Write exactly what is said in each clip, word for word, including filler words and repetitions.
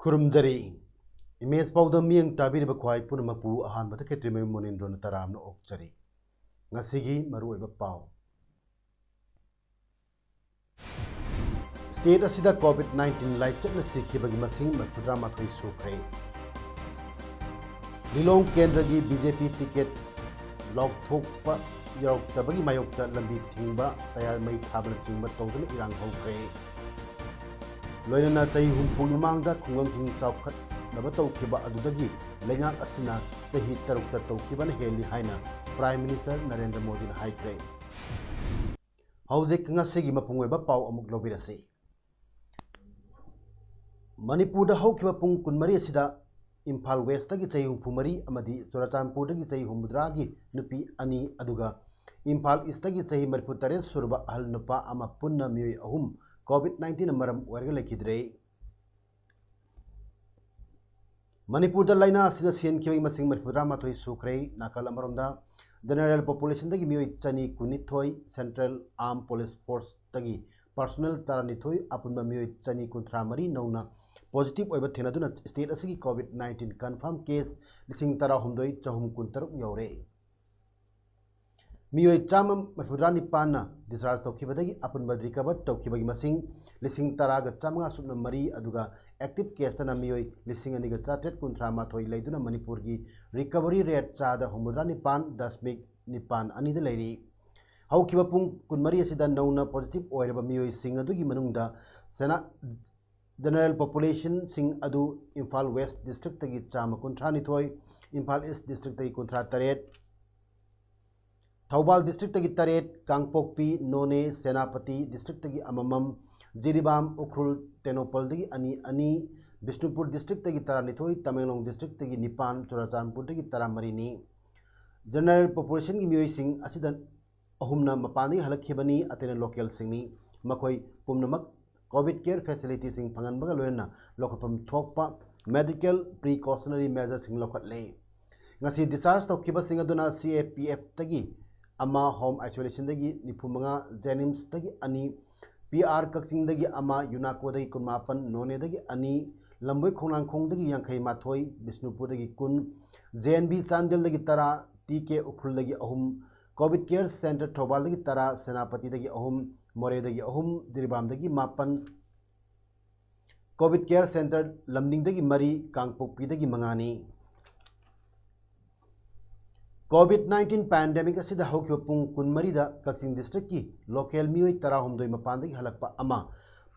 ꯈꯨꯔꯨꯝꯖꯔꯤ꯫ Image ꯄꯥꯎꯗ ꯃꯤꯠꯌꯦꯡ ꯇꯥꯕꯤꯔꯤꯕ ꯈ꯭ꯋꯥꯏ ꯄꯨꯝꯅꯃꯛꯄꯨ ꯑꯍꯥꯟꯕꯗ ꯈꯦꯇ꯭ꯔꯤꯃꯌꯨꯝ ꯃꯣꯅꯤꯟꯗ꯭ꯔꯣꯅ ꯇꯔꯥꯝꯅ ꯑꯣꯛꯆꯔꯤ꯫ ꯉꯁꯤꯒꯤ ꯃꯔꯨꯑꯣꯏꯕ ꯄꯥꯎ꯫ State ꯑꯁꯤꯗ COVID nineteen ꯂꯥꯏꯆꯠꯅ ꯁꯤꯈꯤꯕꯒꯤ ꯃꯁꯤꯡ ꯃꯔꯤꯐꯨꯇꯔꯥꯃꯥꯊꯣꯏ ꯁꯨꯈ꯭ꯔꯦ꯫ ꯂꯤꯂꯣꯡ ꯀꯦꯟꯗ꯭ꯔꯒꯤ BJP ticket ꯂꯥꯎꯊꯣꯛꯄ ꯌꯥꯎꯔꯛꯇꯕꯒꯤ ꯃꯥꯌꯣꯛꯇ ꯂꯝꯕꯤ ꯊꯤꯡꯕ, ꯇꯌꯥꯔ ꯃꯩ ꯊꯥꯕꯅꯆꯤꯡꯕ ꯇꯧꯗꯨꯅ ꯏꯔꯥꯡ ꯍꯧꯈ꯭ꯔꯦ꯫ ꯂꯣꯏꯅꯅ ꯆꯍꯤ ꯍꯨꯝꯐꯨꯒꯤ ꯃꯃꯥꯡꯗ ꯈꯨꯡꯒꯪꯁꯤꯡ ꯆꯥꯎꯈꯠꯅꯕ ꯇꯧꯈꯤꯕ ꯑꯗꯨꯗꯒꯤ ꯂꯩꯉꯥꯛ ꯑꯁꯤꯅ ꯆꯍꯤ ꯇꯔꯨꯛꯇ ꯇꯧꯈꯤꯕꯅ ꯍꯦꯜꯂꯤ ꯍꯥꯏꯅ Prime Minister ꯅꯔꯦꯟꯗ꯭ꯔ ꯃꯣꯗꯤꯅ ꯍꯥꯏꯈ꯭ꯔꯦ꯫ ꯍꯧꯖꯤꯛ ꯉꯁꯤꯒꯤ ꯃꯄꯨꯡ ꯑꯣꯏꯕ ꯄꯥꯎ ꯑꯃꯨꯛ ꯂꯧꯕꯤꯔꯁꯤ꯫ ꯃꯅꯤꯄꯨꯔꯗ ꯍꯧꯈꯤꯕ ꯄꯨꯡ ꯀꯨꯟꯃꯔꯤ ꯑꯁꯤꯗ ꯏꯝꯐꯥꯜ Westꯇꯒꯤ ꯆꯍꯤ ꯍꯨꯝꯐꯨꯃꯔꯤ ꯑꯃꯗꯤ ꯆꯨꯔꯆꯥꯟꯄꯨꯔꯗꯒꯤ ꯆꯍꯤ ꯍꯨꯝꯐꯨꯇꯔꯥꯒꯤ ꯅꯨꯄꯤ ꯑꯅꯤ, ꯑꯗꯨꯒ ꯏꯝꯐꯥꯜ Eastꯇꯒꯤ ꯆꯍꯤ ꯃꯔꯤꯐꯨꯇꯔꯦꯠ ꯁꯨꯔꯕ ꯑꯍꯜ ꯅꯨꯄꯥ ꯑꯃ, ꯄꯨꯟꯅ ꯃꯤꯑꯣꯏ ꯑꯍꯨꯝ COVID nineteenꯅ ꯃꯔꯝ ꯑꯣꯏꯔꯒ ꯂꯩꯈꯤꯗ꯭ꯔꯦ꯫ ꯃꯅꯤꯄꯨꯔꯗ ꯂꯥꯏꯅꯥ ꯑꯁꯤꯅ ꯁꯤꯍꯟꯈꯤꯕꯒꯤ ꯃꯁꯤꯡ ꯃꯔꯤꯐꯨꯇꯔꯥꯃꯥꯊꯣꯏ ꯁꯨꯈ꯭ꯔꯦ꯫ ꯅꯥꯀꯜ ꯑꯃꯔꯣꯝꯗ, general populationꯗꯒꯤ ꯃꯤꯑꯣꯏ ꯆꯅꯤ ꯀꯨꯟꯅꯤꯊꯣꯏ, Central Armed Police Forceꯇꯒꯤ personnel ꯇꯔꯥꯅꯤꯊꯣꯏ, ꯑꯄꯨꯟꯕ ꯃꯤꯑꯣꯏ ꯆꯅꯤ ꯀꯨꯟꯊ꯭ꯔꯥꯃꯔꯤ ꯅꯧꯅ positive ꯑꯣꯏꯕ ꯊꯦꯡꯅꯗꯨꯅ state ꯑꯁꯤꯒꯤ COVID nineteen confirm case ꯂꯤꯁꯤꯡ ꯇꯔꯥꯍꯨꯝꯗꯣꯏ ꯆꯍꯨꯝ ꯀꯨꯟꯇꯔꯨꯛ ꯌꯧꯔꯦ꯫ ꯃꯤꯑꯣꯏ ꯆꯥꯝꯃ ꯃꯔꯤꯐꯨꯇꯔꯥ ꯅꯤꯄꯥꯟꯅ discharge ꯇꯧꯈꯤꯕꯗꯒꯤ ꯑꯄꯨꯟꯕ recover ꯇꯧꯈꯤꯕꯒꯤ ꯃꯁꯤꯡ ꯂꯤꯁꯤꯡ ꯇꯔꯥꯒ ꯆꯥꯝꯃꯉꯥ ꯁꯨꯞꯅ ꯃꯔꯤ, ꯑꯗꯨꯒ active caseꯇꯅ ꯃꯤꯑꯣꯏ ꯂꯤꯁꯤꯡ ꯑꯅꯤꯒ ꯆꯥꯇ꯭ꯔꯦꯠ ꯀꯨꯟꯊ꯭ꯔꯥ ꯃꯥꯊꯣꯏ ꯂꯩꯗꯨꯅ ꯃꯅꯤꯄꯨꯔꯒꯤ recovery rate ꯆꯥꯗ ꯍꯨꯝꯐꯨꯇꯔꯥ ꯅꯤꯄꯥꯟ ꯗꯁꯃꯤꯛ ꯅꯤꯄꯥꯟ ꯑꯅꯤꯗ ꯂꯩꯔꯤ꯫ ꯍꯧꯈꯤꯕ ꯄꯨꯡ ꯀꯨꯟꯃꯔꯤ ꯑꯁꯤꯗ ꯅꯧꯅ positive ꯑꯣꯏꯔꯕ ꯃꯤꯑꯣꯏꯁꯤꯡ ꯑꯗꯨꯒꯤ ꯃꯅꯨꯡꯗ ꯁꯦꯅꯥ-, general populationꯁꯤꯡ ꯑꯗꯨ ꯏꯝꯐꯥꯜ West districtꯇꯒꯤ ꯆꯥꯝꯃ ꯀꯨꯟꯊ꯭ꯔꯥꯅꯤꯊꯣꯏ, ꯏꯝꯐꯥꯜ East districtꯇꯒꯤ ꯀꯨꯟꯊ꯭ꯔꯥ ꯇꯔꯦꯠ, ꯊꯧꯕꯥꯜ districtꯇꯒꯤ ꯇꯔꯦꯠ, ꯀꯥꯡꯄꯣꯛꯄꯤ, ꯅꯣꯅꯦ, ꯁꯦꯅꯥꯄꯇꯤ districtꯇꯒꯤ ꯑꯃꯃꯝ, ꯖꯤꯔꯤꯕꯥꯝ, ꯎꯈ꯭ꯔꯨꯜ, ꯇꯦꯡꯅꯧꯄꯜꯗꯒꯤ ꯑꯅꯤ ꯑꯅꯤ, ꯕꯤꯁꯅꯨꯄꯨꯔ districtꯇꯒꯤ ꯇꯔꯥꯅꯤꯊꯣꯏ, ꯇꯃꯦꯡꯂꯣꯡ districtꯇꯒꯤ ꯅꯤꯄꯥꯟ, ꯆꯨꯔꯆꯥꯟꯄꯨꯔꯗꯒꯤ ꯇꯔꯥꯃꯔꯤꯅꯤ꯫ General populationꯒꯤ ꯃꯤꯑꯣꯏꯁꯤꯡ ꯑꯁꯤꯗ ꯑꯍꯨꯝꯅ ꯃꯄꯥꯟꯗꯒꯤ ꯍꯜꯂꯛꯈꯤꯕꯅꯤ, ꯑꯇꯩꯅ localꯁꯤꯡꯅꯤ꯫ ꯃꯈꯣꯏ ꯄꯨꯝꯅꯃꯛ COVID care facilityꯁꯤꯡ ꯐꯪꯍꯟꯕꯒ ꯂꯣꯏꯅꯅ ꯂꯧꯈꯠꯐꯝ ꯊꯣꯛꯄ medical precautionary measureꯁꯤꯡ ꯂꯧꯈꯠꯂꯦ꯫ ꯉꯁꯤ discharge ꯇꯧꯈꯤꯕꯁꯤꯡ ꯑꯗꯨꯅ CAPFꯇꯒꯤ ꯑꯃ, home isolationꯗꯒꯤ ꯅꯤꯐꯨ ꯃꯉꯥ, JNIMSꯇꯒꯤ ꯑꯅꯤ, PR ꯀꯛꯆꯤꯡꯗꯒꯤ ꯑꯃ, UNACOꯗꯒꯤ ꯀꯨꯟꯃꯥꯄꯟ, ꯅꯣꯅꯦꯗꯒꯤ ꯑꯅꯤ, ꯂꯝꯕꯣꯏ ꯈꯣꯡꯅꯥꯡꯈꯣꯡꯗꯒꯤ ꯌꯥꯡꯈꯩ ꯃꯥꯊꯣꯏ, ꯕꯤꯁꯅꯨꯄꯨꯔꯗꯒꯤ ꯀꯨꯟ, JNV ꯆꯥꯟꯗꯦꯜꯗꯒꯤ ꯇꯔꯥ, TK ꯎꯈ꯭ꯔꯨꯜꯗꯒꯤ ꯑꯍꯨꯝ, COVID care center ꯊꯧꯕꯥꯜꯗꯒꯤ ꯇꯔꯥ, ꯁꯦꯅꯥꯄꯇꯤꯗꯒꯤ ꯑꯍꯨꯝ, ꯃꯣꯔꯦꯗꯒꯤ ꯑꯍꯨꯝ, ꯖꯤꯔꯤꯕꯥꯝꯗꯒꯤ ꯃꯥꯄꯟ, COVID care center ꯂꯝꯗꯤꯡꯗꯒꯤ ꯃꯔꯤ, ꯀꯥꯡꯄꯣꯛꯄꯤꯗꯒꯤ ꯃꯉꯥꯅꯤ꯫ COVID nineteen pandemic ꯑꯁꯤꯗ ꯍꯧꯈꯤꯕ ꯄꯨꯡ ꯀꯨꯟꯃꯔꯤꯗ ꯀꯛꯆꯤꯡ districtꯀꯤ local ꯃꯤꯑꯣꯏ ꯇꯔꯥꯍꯨꯝꯗꯣꯏ, ꯃꯄꯥꯟꯗꯒꯤ ꯍꯜꯂꯛꯄ ꯑꯃ,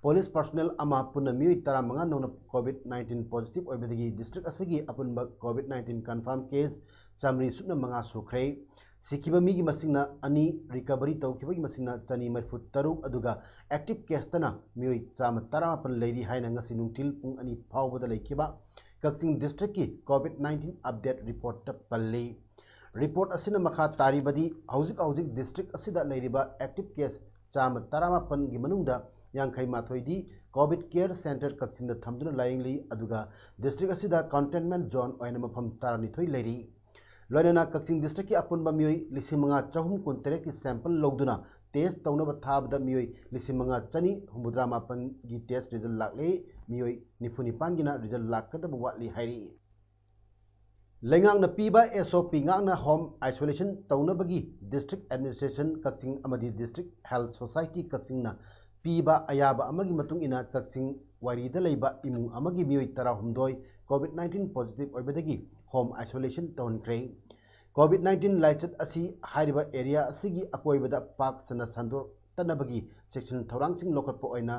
police personnel ꯑꯃ, ꯄꯨꯟꯅ ꯃꯤꯑꯣꯏ ꯇꯔꯥꯃꯉꯥ ꯅꯧꯅ COVID nineteen positive ꯑꯣꯏꯕꯗꯒꯤ district ꯑꯁꯤꯒꯤ ꯑꯄꯨꯟꯕ COVID nineteen confirm case ꯆꯥꯃꯔꯤ ꯁꯨꯞꯅ ꯃꯉꯥ ꯁꯨꯈ꯭ꯔꯦ꯫ ꯁꯤꯈꯤꯕ ꯃꯤꯒꯤ ꯃꯁꯤꯡꯅ ꯑꯅꯤ, recovery ꯇꯧꯈꯤꯕꯒꯤ ꯃꯁꯤꯡꯅ ꯆꯅꯤ ꯃꯔꯤꯐꯨ ꯇꯔꯨꯛ, ꯑꯗꯨꯒ active caseꯇꯅ ꯃꯤꯑꯣꯏ ꯆꯥꯝꯃ ꯇꯔꯥꯃꯥꯄꯟ ꯂꯩꯔꯤ ꯍꯥꯏꯅ ꯉꯁꯤ ꯅꯨꯡꯊꯤꯜ ꯄꯨꯡ ꯑꯅꯤ ꯐꯥꯎꯕꯗ ꯂꯩꯈꯤꯕ ꯀꯛꯆꯤꯡ districtꯀꯤ COVID nineteen update reportꯇ ꯄꯜꯂꯤ꯫ Report ꯑꯁꯤꯅ ꯃꯈꯥ ꯇꯥꯔꯤꯕꯗꯤ, ꯍꯧꯖꯤꯛ ꯍꯧꯖꯤꯛ district ꯑꯁꯤꯗ ꯂꯩꯔꯤꯕ active case ꯆꯥꯝꯃ ꯇꯔꯥꯃꯥꯄꯟꯒꯤ ꯃꯅꯨꯡꯗ ꯌꯥꯡꯈꯩ ꯃꯥꯊꯣꯏꯗꯤ COVID care center ꯀꯛꯆꯤꯡꯗ ꯊꯝꯗꯨꯅ ꯂꯥꯌꯦꯡꯂꯤ, ꯑꯗꯨꯒ district ꯑꯁꯤꯗ containment zone ꯑꯣꯏꯅ ꯃꯐꯝ ꯇꯔꯥꯅꯤꯊꯣꯏ ꯂꯩꯔꯤ꯫ ꯂꯣꯏꯅꯅ ꯀꯛꯆꯤꯡ districtꯀꯤ ꯑꯄꯨꯟꯕ ꯃꯤꯑꯣꯏ ꯂꯤꯁꯤꯡ ꯃꯉꯥ ꯆꯍꯨꯝ ꯀꯨꯟꯇꯔꯦꯠꯀꯤ sample ꯂꯧꯗꯨꯅ test ꯇꯧꯅꯕ ꯊꯥꯕꯗ ꯃꯤꯑꯣꯏ ꯂꯤꯁꯤꯡ ꯃꯉꯥ ꯆꯅꯤ ꯍꯨꯝꯐꯨꯇꯔꯥ ꯃꯥꯄꯟꯒꯤ test result ꯂꯥꯛꯂꯦ, ꯃꯤꯑꯣꯏ ꯅꯤꯐꯨ ꯅꯤꯄꯥꯟꯒꯤꯅ result ꯂꯥꯛꯀꯗꯕ ꯋꯥꯠꯂꯤ ꯍꯥꯏꯔꯤ꯫ ꯂꯩꯉꯥꯛꯅ ꯄꯤꯕ SOP ꯉꯥꯛꯅ home isolation ꯇꯧꯅꯕꯒꯤ district administration ꯀꯛꯆꯤꯡ ꯑꯃꯗꯤ district health society ꯀꯛꯆꯤꯡꯅ ꯄꯤꯕ ꯑꯌꯥꯕ ꯑꯃꯒꯤ ꯃꯇꯨꯡ ꯏꯟꯅ ꯀꯛꯆꯤꯡ ꯋꯥꯏꯔꯤꯗ ꯂꯩꯕ ꯏꯃꯨꯡ ꯑꯃꯒꯤ ꯃꯤꯑꯣꯏ ꯇꯔꯥꯍꯨꯝꯗꯣꯏ COVID nineteen positive ꯑꯣꯏꯕꯗꯒꯤ home isolation ꯇꯧꯍꯟꯈ꯭ꯔꯦ꯫ COVID nineteen ꯂꯥꯏꯆꯠ ꯑꯁꯤ ꯍꯥꯏꯔꯤꯕ area ꯑꯁꯤꯒꯤ ꯑꯀꯣꯏꯕꯗ ꯄꯥꯛ ꯁꯟꯅ ꯁꯟꯗꯣꯛꯇꯅꯕꯒꯤ ꯆꯦꯛꯁꯤꯟ ꯊꯧꯔꯥꯡꯁꯤꯡ ꯂꯧꯈꯠꯄ ꯑꯣꯏꯅ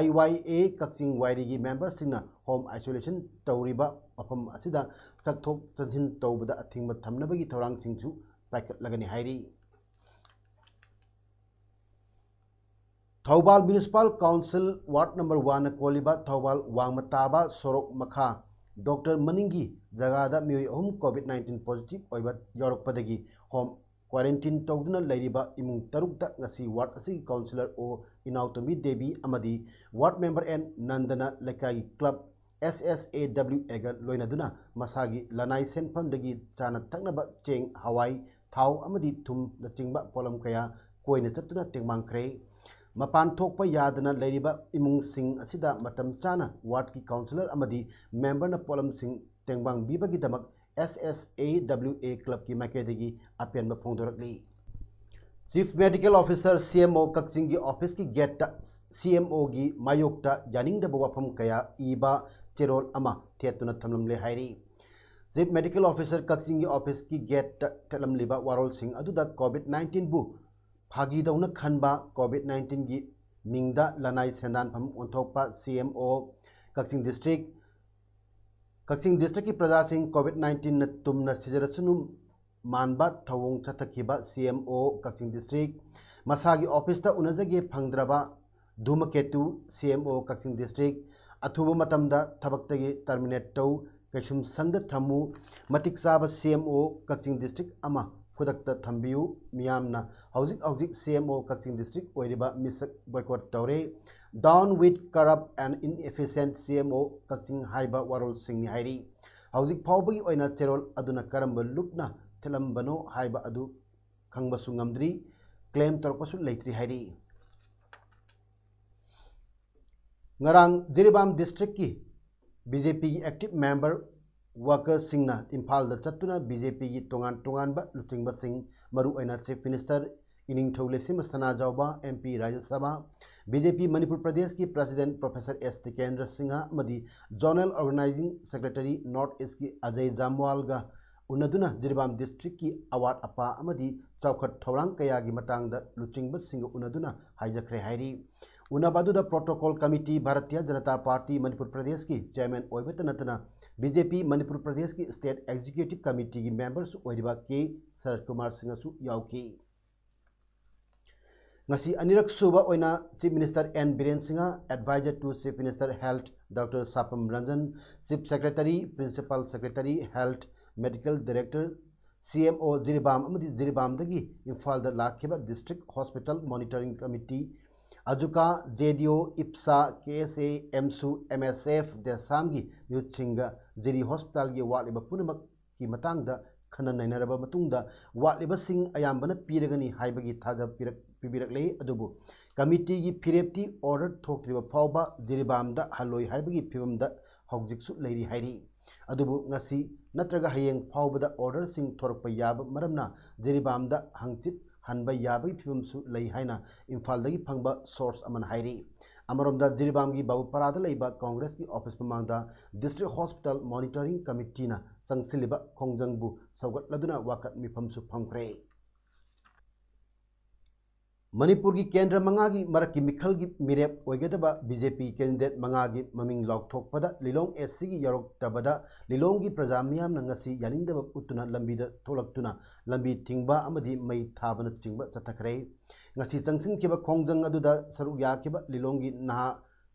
IYA ꯀꯛꯆꯤꯡ ꯋꯥꯏꯔꯤꯒꯤ memberꯁꯤꯡꯅ home isolation ꯇꯧꯔꯤꯕ ꯃꯐꯝ ꯑꯁꯤꯗ ꯆꯠꯊꯣꯛ ꯆꯠꯁꯤꯟ ꯇꯧꯕꯗ ꯑꯊꯤꯡꯕ ꯊꯝꯅꯕꯒꯤ ꯊꯧꯔꯥꯡꯁꯤꯡꯁꯨ ꯄꯥꯏꯈꯠꯂꯒꯅꯤ ꯍꯥꯏꯔꯤ꯫ Thoubal municipal council ward number ꯋꯥꯟꯅ ꯀꯣꯜꯂꯤꯕ ꯊꯧꯕꯥꯜ ꯋꯥꯡꯃ ꯇꯥꯕ ꯁꯣꯔꯣꯛ ꯃꯈꯥ ꯗꯣꯛꯇꯔ ꯃꯅꯤꯡꯒꯤ ꯖꯒꯥꯗ ꯃꯤꯑꯣꯏ ꯑꯍꯨꯝ ꯀꯣꯚꯤꯗ ꯅꯥꯏꯟꯇꯤꯟ ꯄꯣꯖꯤꯇꯤꯚ ꯑꯣꯏꯕ ꯌꯥꯎꯔꯛꯄꯗꯒꯤ ꯍꯣꯝ ꯀ꯭ꯋꯥꯔꯦꯟꯇꯤꯟ ꯇꯧꯗꯨꯅ ꯂꯩꯔꯤꯕ ꯏꯃꯨꯡ ꯇꯔꯨꯛꯇ ꯉꯁꯤ ꯋꯥꯔꯗ ꯑꯁꯤꯒꯤ ꯀꯥꯎꯟꯁꯤꯂꯔ ꯑꯣ ꯏꯅꯥꯎꯇꯣꯝꯕꯤ ꯗꯦꯕꯤ ꯑꯃꯗꯤ ꯋꯥꯔꯗ ꯃꯦꯝꯕꯔ ꯑꯦꯟ ꯅꯟꯗꯅ ꯂꯩꯀꯥꯏꯒꯤ ꯀ꯭ꯂꯕ ꯑꯦꯁ ꯑꯦꯁ ꯑꯦ ꯗꯕ꯭ꯂꯤꯎ ꯑꯦꯒ ꯂꯣꯏꯅꯗꯨꯅ ꯃꯁꯥꯒꯤ ꯂꯅꯥꯏ ꯁꯦꯟꯐꯝꯗꯒꯤ ꯆꯥꯅ ꯊꯛꯅꯕ ꯆꯦꯡ, ꯍꯋꯥꯏ, ꯊꯥꯎ ꯑꯃꯗꯤ ꯊꯨꯝꯅꯆꯤꯡꯕ ꯄꯣꯠꯂꯝ ꯀꯌꯥ ꯀꯣꯏꯅ ꯆꯠꯇꯨꯅ ꯇꯦꯡꯕꯥꯡꯈ꯭ꯔꯦ꯫ ꯃꯄꯥꯟ ꯊꯣꯛꯄ ꯌꯥꯗꯅ ꯂꯩꯔꯤꯕ ꯏꯃꯨꯡꯁꯤꯡ ꯑꯁꯤꯗ ꯃꯇꯝ ꯆꯥꯅ ꯋꯥꯔꯗꯀꯤ ꯀꯥꯎꯟꯁꯤꯂꯔ ꯑꯃꯗꯤ ꯃꯦꯝꯕꯔꯅ ꯄꯣꯠꯂꯝꯁꯤꯡ ꯇꯦꯡꯕꯥꯡꯕꯤꯕꯒꯤꯗꯃꯛ ꯑꯦꯁ ꯑꯦꯁ ꯑꯦ ꯗꯕ꯭ꯂꯤꯎ ꯑꯦ ꯀ꯭ꯂꯕꯀꯤ ꯃꯥꯏꯀꯩꯗꯒꯤ ꯑꯄꯦꯟꯕ ꯐꯣꯡꯗꯣꯔꯛꯂꯤ꯫ ꯆꯤꯐ ꯃꯦꯗꯤꯀꯦꯜ ꯑꯣꯐꯤꯁꯔ, ꯁꯤ ꯑꯦꯝ ꯑꯣ, ꯀꯛꯆꯤꯡꯒꯤ ꯑꯣꯐꯤꯁꯀꯤ ꯒꯦꯠꯇ ꯁꯤ ꯑꯦꯝ ꯑꯣꯒꯤ ꯃꯥꯌꯣꯛꯇ ꯌꯥꯅꯤꯡꯗꯕ ꯋꯥꯐꯝ ꯀꯌꯥ ꯏꯕ ꯆꯦꯔꯣꯜ ꯑꯃ ꯊꯦꯠꯇꯨꯅ ꯊꯝꯂꯝꯂꯦ ꯍꯥꯏꯔꯤ꯫ ꯆꯤꯐ ꯃꯦꯗꯤꯀꯦꯜ ꯑꯣꯐꯤꯁꯔ, ꯀꯛꯆꯤꯡꯒꯤ ꯑꯣꯐꯤꯁꯀꯤ ꯒꯦꯠꯇ ꯊꯦꯠꯂꯝꯂꯤꯕ ꯋꯥꯔꯣꯜꯁꯤꯡ ꯑꯗꯨꯗ ꯀꯣꯚꯤꯗ ꯅꯥꯏꯟꯇꯤꯟꯕꯨ ꯐꯥꯒꯤꯗꯧꯅ ꯈꯟꯕ, ꯀꯣꯚꯤꯗ ꯅꯥꯏꯟꯇꯤꯟꯒꯤ ꯃꯤꯡꯗ ꯂꯅꯥꯏ ꯁꯦꯟꯗꯥꯟꯐꯝ ꯑꯣꯟꯊꯣꯛꯄ, ꯁꯤ ꯑꯦꯝ ꯑꯣ, ꯀꯛꯆꯤꯡ ꯗꯤꯁꯇ꯭ꯔꯤꯛ, ꯀꯛꯆꯤꯡ ꯗꯤꯁꯇ꯭ꯔꯤꯛꯀꯤ ꯄ꯭ꯔꯖꯥꯁꯤꯡ ꯀꯣꯚꯤꯗ ꯅꯥꯏꯟꯇꯤꯟꯅ ꯇꯨꯝꯅ ꯁꯤꯖꯔꯁꯅꯨ ꯃꯥꯟꯕ ꯊꯧꯑꯣꯡ ꯆꯠꯊꯈꯤꯕ ꯁꯤ ꯑꯦꯝ ꯑꯣ ꯀꯛꯆꯤꯡ ꯗꯤꯁꯇ꯭ꯔꯤꯛ, ꯃꯁꯥꯒꯤ ꯑꯣꯐꯤꯁꯇ ꯎꯅꯖꯒꯦ ꯐꯪꯗ꯭ꯔꯕ ꯙꯨꯃꯀꯦꯇꯨ, ꯁꯤ ꯑꯦꯝ ꯑꯣ ꯀꯛꯆꯤꯡ ꯗꯤꯁꯇ꯭ꯔꯤꯛ, ꯑꯊꯨꯕ ꯃꯇꯝꯗ ꯊꯕꯛꯇꯒꯤ ꯇꯔꯃꯤꯅꯦꯠ ꯇꯧ, ꯀꯩꯁꯨꯝꯁꯪꯗ ꯊꯝꯃꯨ, ꯃꯇꯤꯛ ꯆꯥꯕ ꯁꯤ ꯑꯦꯝ ꯑꯣ ꯀꯛꯆꯤꯡ ꯗꯤꯁꯇ꯭ꯔꯤꯛ ꯑꯃ ꯈꯨꯗꯛꯇ ꯊꯝꯕꯤꯌꯨ, ꯃꯤꯌꯥꯝꯅ ꯍꯧꯖꯤꯛ ꯍꯧꯖꯤꯛ ꯁꯤ ꯑꯦꯝ ꯑꯣ ꯀꯛꯆꯤꯡ ꯗꯤꯁꯇ꯭ꯔꯤꯛ ꯑꯣꯏꯔꯤꯕ ꯃꯤꯁꯛ ꯕꯣꯏꯀꯣꯠ ꯇꯧꯔꯦ꯫ Down with corrupt and inefficient C M O ꯀꯛꯆꯤꯡ ꯍꯥꯏꯕ ꯋꯥꯔꯣꯜꯁꯤꯡꯅꯤ ꯍꯥꯏꯔꯤ꯫ ꯍꯧꯖꯤꯛ ꯐꯥꯎꯕꯒꯤ ꯑꯣꯏꯅ ꯆꯦꯔꯣꯜ ꯑꯗꯨꯅ ꯀꯔꯝꯕ ꯂꯨꯞꯅ ꯊꯦꯠꯂꯝꯕꯅꯣ ꯍꯥꯏꯕ ꯑꯗꯨ ꯈꯪꯕꯁꯨ ꯉꯝꯗ꯭ꯔꯤ, ꯀ꯭ꯂꯦꯝ ꯇꯧꯔꯛꯄꯁꯨ ꯂꯩꯇ꯭ꯔꯤ ꯍꯥꯏꯔꯤ꯫ ꯉꯔꯥꯡ ꯖꯤꯔꯤꯕꯥꯝ ꯗꯤꯁꯇ꯭ꯔꯤꯛꯀꯤ ꯕꯤ ꯖꯦ ꯄꯤꯒꯤ ꯑꯦꯛꯇꯤꯚ ꯃꯦꯝꯕꯔ ꯋꯥꯔꯀꯔꯁꯤꯡꯅ ꯏꯝꯐꯥꯜꯗ ꯆꯠꯇꯨꯅ ꯕꯤ ꯖꯦ ꯄꯤꯒꯤ ꯇꯣꯉꯥꯟ ꯇꯣꯉꯥꯟꯕ ꯂꯨꯆꯤꯡꯕꯁꯤꯡ, ꯃꯔꯨꯑꯣꯏꯅ ꯆꯤꯐ ꯃꯤꯅꯤꯁꯇꯔ ꯏꯅꯤꯡꯊꯧ ꯂꯩꯁꯦꯝꯕ ꯁꯅꯥꯖꯥꯎꯕ, ꯑꯦꯝ ꯄꯤ ꯔꯥꯖ꯭ꯌ ꯁꯚꯥ, ꯕꯤ ꯖꯦ ꯄꯤ ꯃꯅꯤꯄꯨꯔ ꯄ꯭ꯔꯗꯦꯁꯀꯤ ꯄ꯭ꯔꯁꯤꯗꯦꯟꯠ ꯄ꯭ꯔꯣꯐꯦꯁꯔ ꯑꯦꯁ ꯇꯤꯀꯦꯟꯗ꯭ꯔ ꯁꯤꯡꯍ ꯑꯃꯗꯤ ꯖꯣꯅꯦꯜ ꯑꯣꯔꯒꯅꯥꯏꯖꯤꯡ ꯁꯦꯀ꯭ꯔꯦꯇꯔꯤ ꯅꯣꯔꯠ ꯏꯁꯀꯤ ꯑꯖꯌ ꯖꯥꯝꯋꯥꯜꯒ ꯎꯅꯗꯨꯅ ꯖꯤꯔꯤꯕꯥꯝ ꯗꯤꯁꯇ꯭ꯔꯤꯛꯀꯤ ꯑꯋꯥꯠ ꯑꯄꯥ ꯑꯃꯗꯤ ꯆꯥꯎꯈꯠ ꯊꯧꯔꯥꯡ ꯀꯌꯥꯒꯤ ꯃꯇꯥꯡꯗ ꯂꯨꯆꯤꯡꯕꯁꯤꯡꯒ ꯎꯅꯗꯨꯅ ꯍꯥꯏꯖꯈ꯭ꯔꯦ ꯍꯥꯏꯔꯤ꯫ ꯎꯅꯕ ꯑꯗꯨꯗ protocol committee, Bharatiya Janata party Manipur ꯄ꯭ꯔꯗꯦꯁꯀꯤ ꯆꯤꯌꯔꯃꯦꯟ ꯑꯣꯏꯕꯇ ꯅꯠꯇꯅ ꯕꯤ ꯖꯦ ꯄꯤ ꯃꯅꯤꯄꯨꯔ ꯄ꯭ꯔꯗꯦꯁꯀꯤ ꯁ꯭ꯇꯦꯠ ꯑꯦꯛꯖꯤꯀ꯭ꯌꯨꯇꯤꯚ ꯀꯃꯤꯇꯤꯒꯤ ꯃꯦꯝꯕꯔꯁꯨ ꯑꯣꯏꯔꯤꯕ ꯀꯦ ꯁꯔꯠ ꯀꯨꯃꯥꯔ ꯁꯤꯡꯍꯁꯨ ꯌꯥꯎꯈꯤ꯫ ꯉꯁꯤ ꯑꯅꯤꯔꯛ ꯁꯨꯕ ꯑꯣꯏꯅ Chief Minister N Biren Singha, Advisor to Chief Minister Health Doctor Sapam Ranjan, Chief Secretary, Principal Secretary Health, Medical Director, C M O Jiribam ꯑꯃꯗꯤ ꯖꯤꯔꯤꯕꯥꯝꯗꯒꯤ ꯏꯝꯐꯥꯜꯗ ꯂꯥꯛꯈꯤꯕ District Hospital Monitoring Committee, ꯑꯖꯨꯀꯥ, J D O, ꯏꯞꯁꯥ, K S A, ꯑꯦꯝꯁꯨ, M S F, ꯗꯦꯁꯥꯝꯒꯤ ꯃꯤꯍꯨꯠꯁꯤꯡꯒ ꯖꯤꯔꯤ ꯍꯣꯁꯄꯤꯇꯥꯜꯒꯤ ꯋꯥꯠꯂꯤꯕ ꯄꯨꯝꯅꯃꯛ ꯀꯤ ꯃꯇꯥꯡꯗ ꯈꯟꯅ ꯅꯩꯅꯔꯕ ꯃꯇꯨꯡꯗ ꯋꯥꯠꯂꯤꯕꯁꯤꯡ ꯑꯌꯥꯝꯕꯅ ꯄꯤꯔꯒꯅꯤ ꯍꯥꯏꯕꯒꯤ ꯊꯥꯖꯕ ꯄꯤꯔꯛ-, ꯄꯤꯕꯤꯔꯛꯂꯦ꯫ ꯑꯗꯨꯕꯨ ꯀꯃꯤꯇꯤꯒꯤ ꯐꯤꯔꯦꯞꯇꯤ order ꯊꯣꯛꯇ꯭ꯔꯤꯕ ꯐꯥꯎꯕ ꯖꯤꯔꯤꯕꯥꯝꯗ ꯍꯜꯂꯣꯏ ꯍꯥꯏꯕꯒꯤ ꯐꯤꯕꯝꯗ ꯍꯧꯖꯤꯛꯁꯨ ꯂꯩꯔꯤ ꯍꯥꯏꯔꯤ꯫ ꯑꯗꯨꯕꯨ ꯉꯁꯤ ꯅꯠꯇ꯭ꯔꯒ ꯍꯌꯦꯡ ꯐꯥꯎꯕꯗ orderꯁꯤꯡ ꯊꯣꯔꯛꯄ ꯌꯥꯕ ꯃꯔꯝꯅ ꯖꯤꯔꯤꯕꯥꯝꯗ ꯍꯪꯆꯤꯠ ꯍꯟꯕ ꯌꯥꯕꯒꯤ ꯐꯤꯕꯝꯁꯨ ꯂꯩ ꯍꯥꯏꯅ ꯏꯝꯐꯥꯜꯗꯒꯤ ꯐꯪꯕ source ꯑꯃꯅ ꯍꯥꯏꯔꯤ꯫ ꯑꯃꯔꯣꯝꯗ ꯖꯤꯔꯤꯕꯥꯝꯒꯤ ꯕꯥꯕꯨꯄꯥꯔꯥꯗ ꯂꯩꯕ ꯀꯣꯡꯒ꯭ꯔꯦꯁꯀꯤ office ꯃꯃꯥꯡꯗ District Hospital Monitoring Committeeꯅ ꯆꯪꯁꯤꯜꯂꯤꯕ ꯈꯣꯡꯖꯪꯕꯨ ꯁꯧꯒꯠꯂꯗꯨꯅ ꯋꯥꯀꯠ ꯃꯤꯐꯝꯁꯨ ꯐꯝꯈ꯭ꯔꯦ꯫ ꯃꯅꯤꯄꯨꯔꯒꯤ ꯀꯦꯟꯗ꯭ꯔ ꯃꯉꯥꯒꯤ ꯃꯔꯛꯀꯤ ꯃꯤꯈꯜꯒꯤ ꯃꯤꯔꯦꯞ ꯑꯣꯏꯒꯗꯕ B J P candidate ꯃꯉꯥꯒꯤ ꯃꯃꯤꯡ ꯂꯥꯎꯊꯣꯛꯄꯗ ꯂꯤꯂꯣꯡ A Cꯒꯤ ꯌꯧꯔꯛꯇꯕꯗ ꯂꯤꯂꯣꯡꯒꯤ ꯄ꯭ꯔꯖꯥ ꯃꯤꯌꯥꯝꯅ ꯉꯁꯤ ꯌꯥꯅꯤꯡꯗꯕ ꯎꯠꯇꯨꯅ ꯂꯝꯕꯤꯗ ꯊꯣꯛꯂꯛꯇꯨꯅ ꯂꯝꯕꯤ ꯊꯤꯡꯕ ꯑꯃꯗꯤ ꯃꯩ ꯊꯥꯕꯅꯆꯤꯡꯕ ꯆꯠꯊꯈ꯭ꯔꯦ꯫ ꯉꯁꯤ ꯆꯪꯁꯤꯟꯈꯤꯕ ꯈꯣꯡꯖꯪ ꯑꯗꯨꯗ ꯁꯔꯨꯛ ꯌꯥꯈꯤꯕ ꯂꯤꯂꯣꯡꯒꯤ ꯅꯍꯥ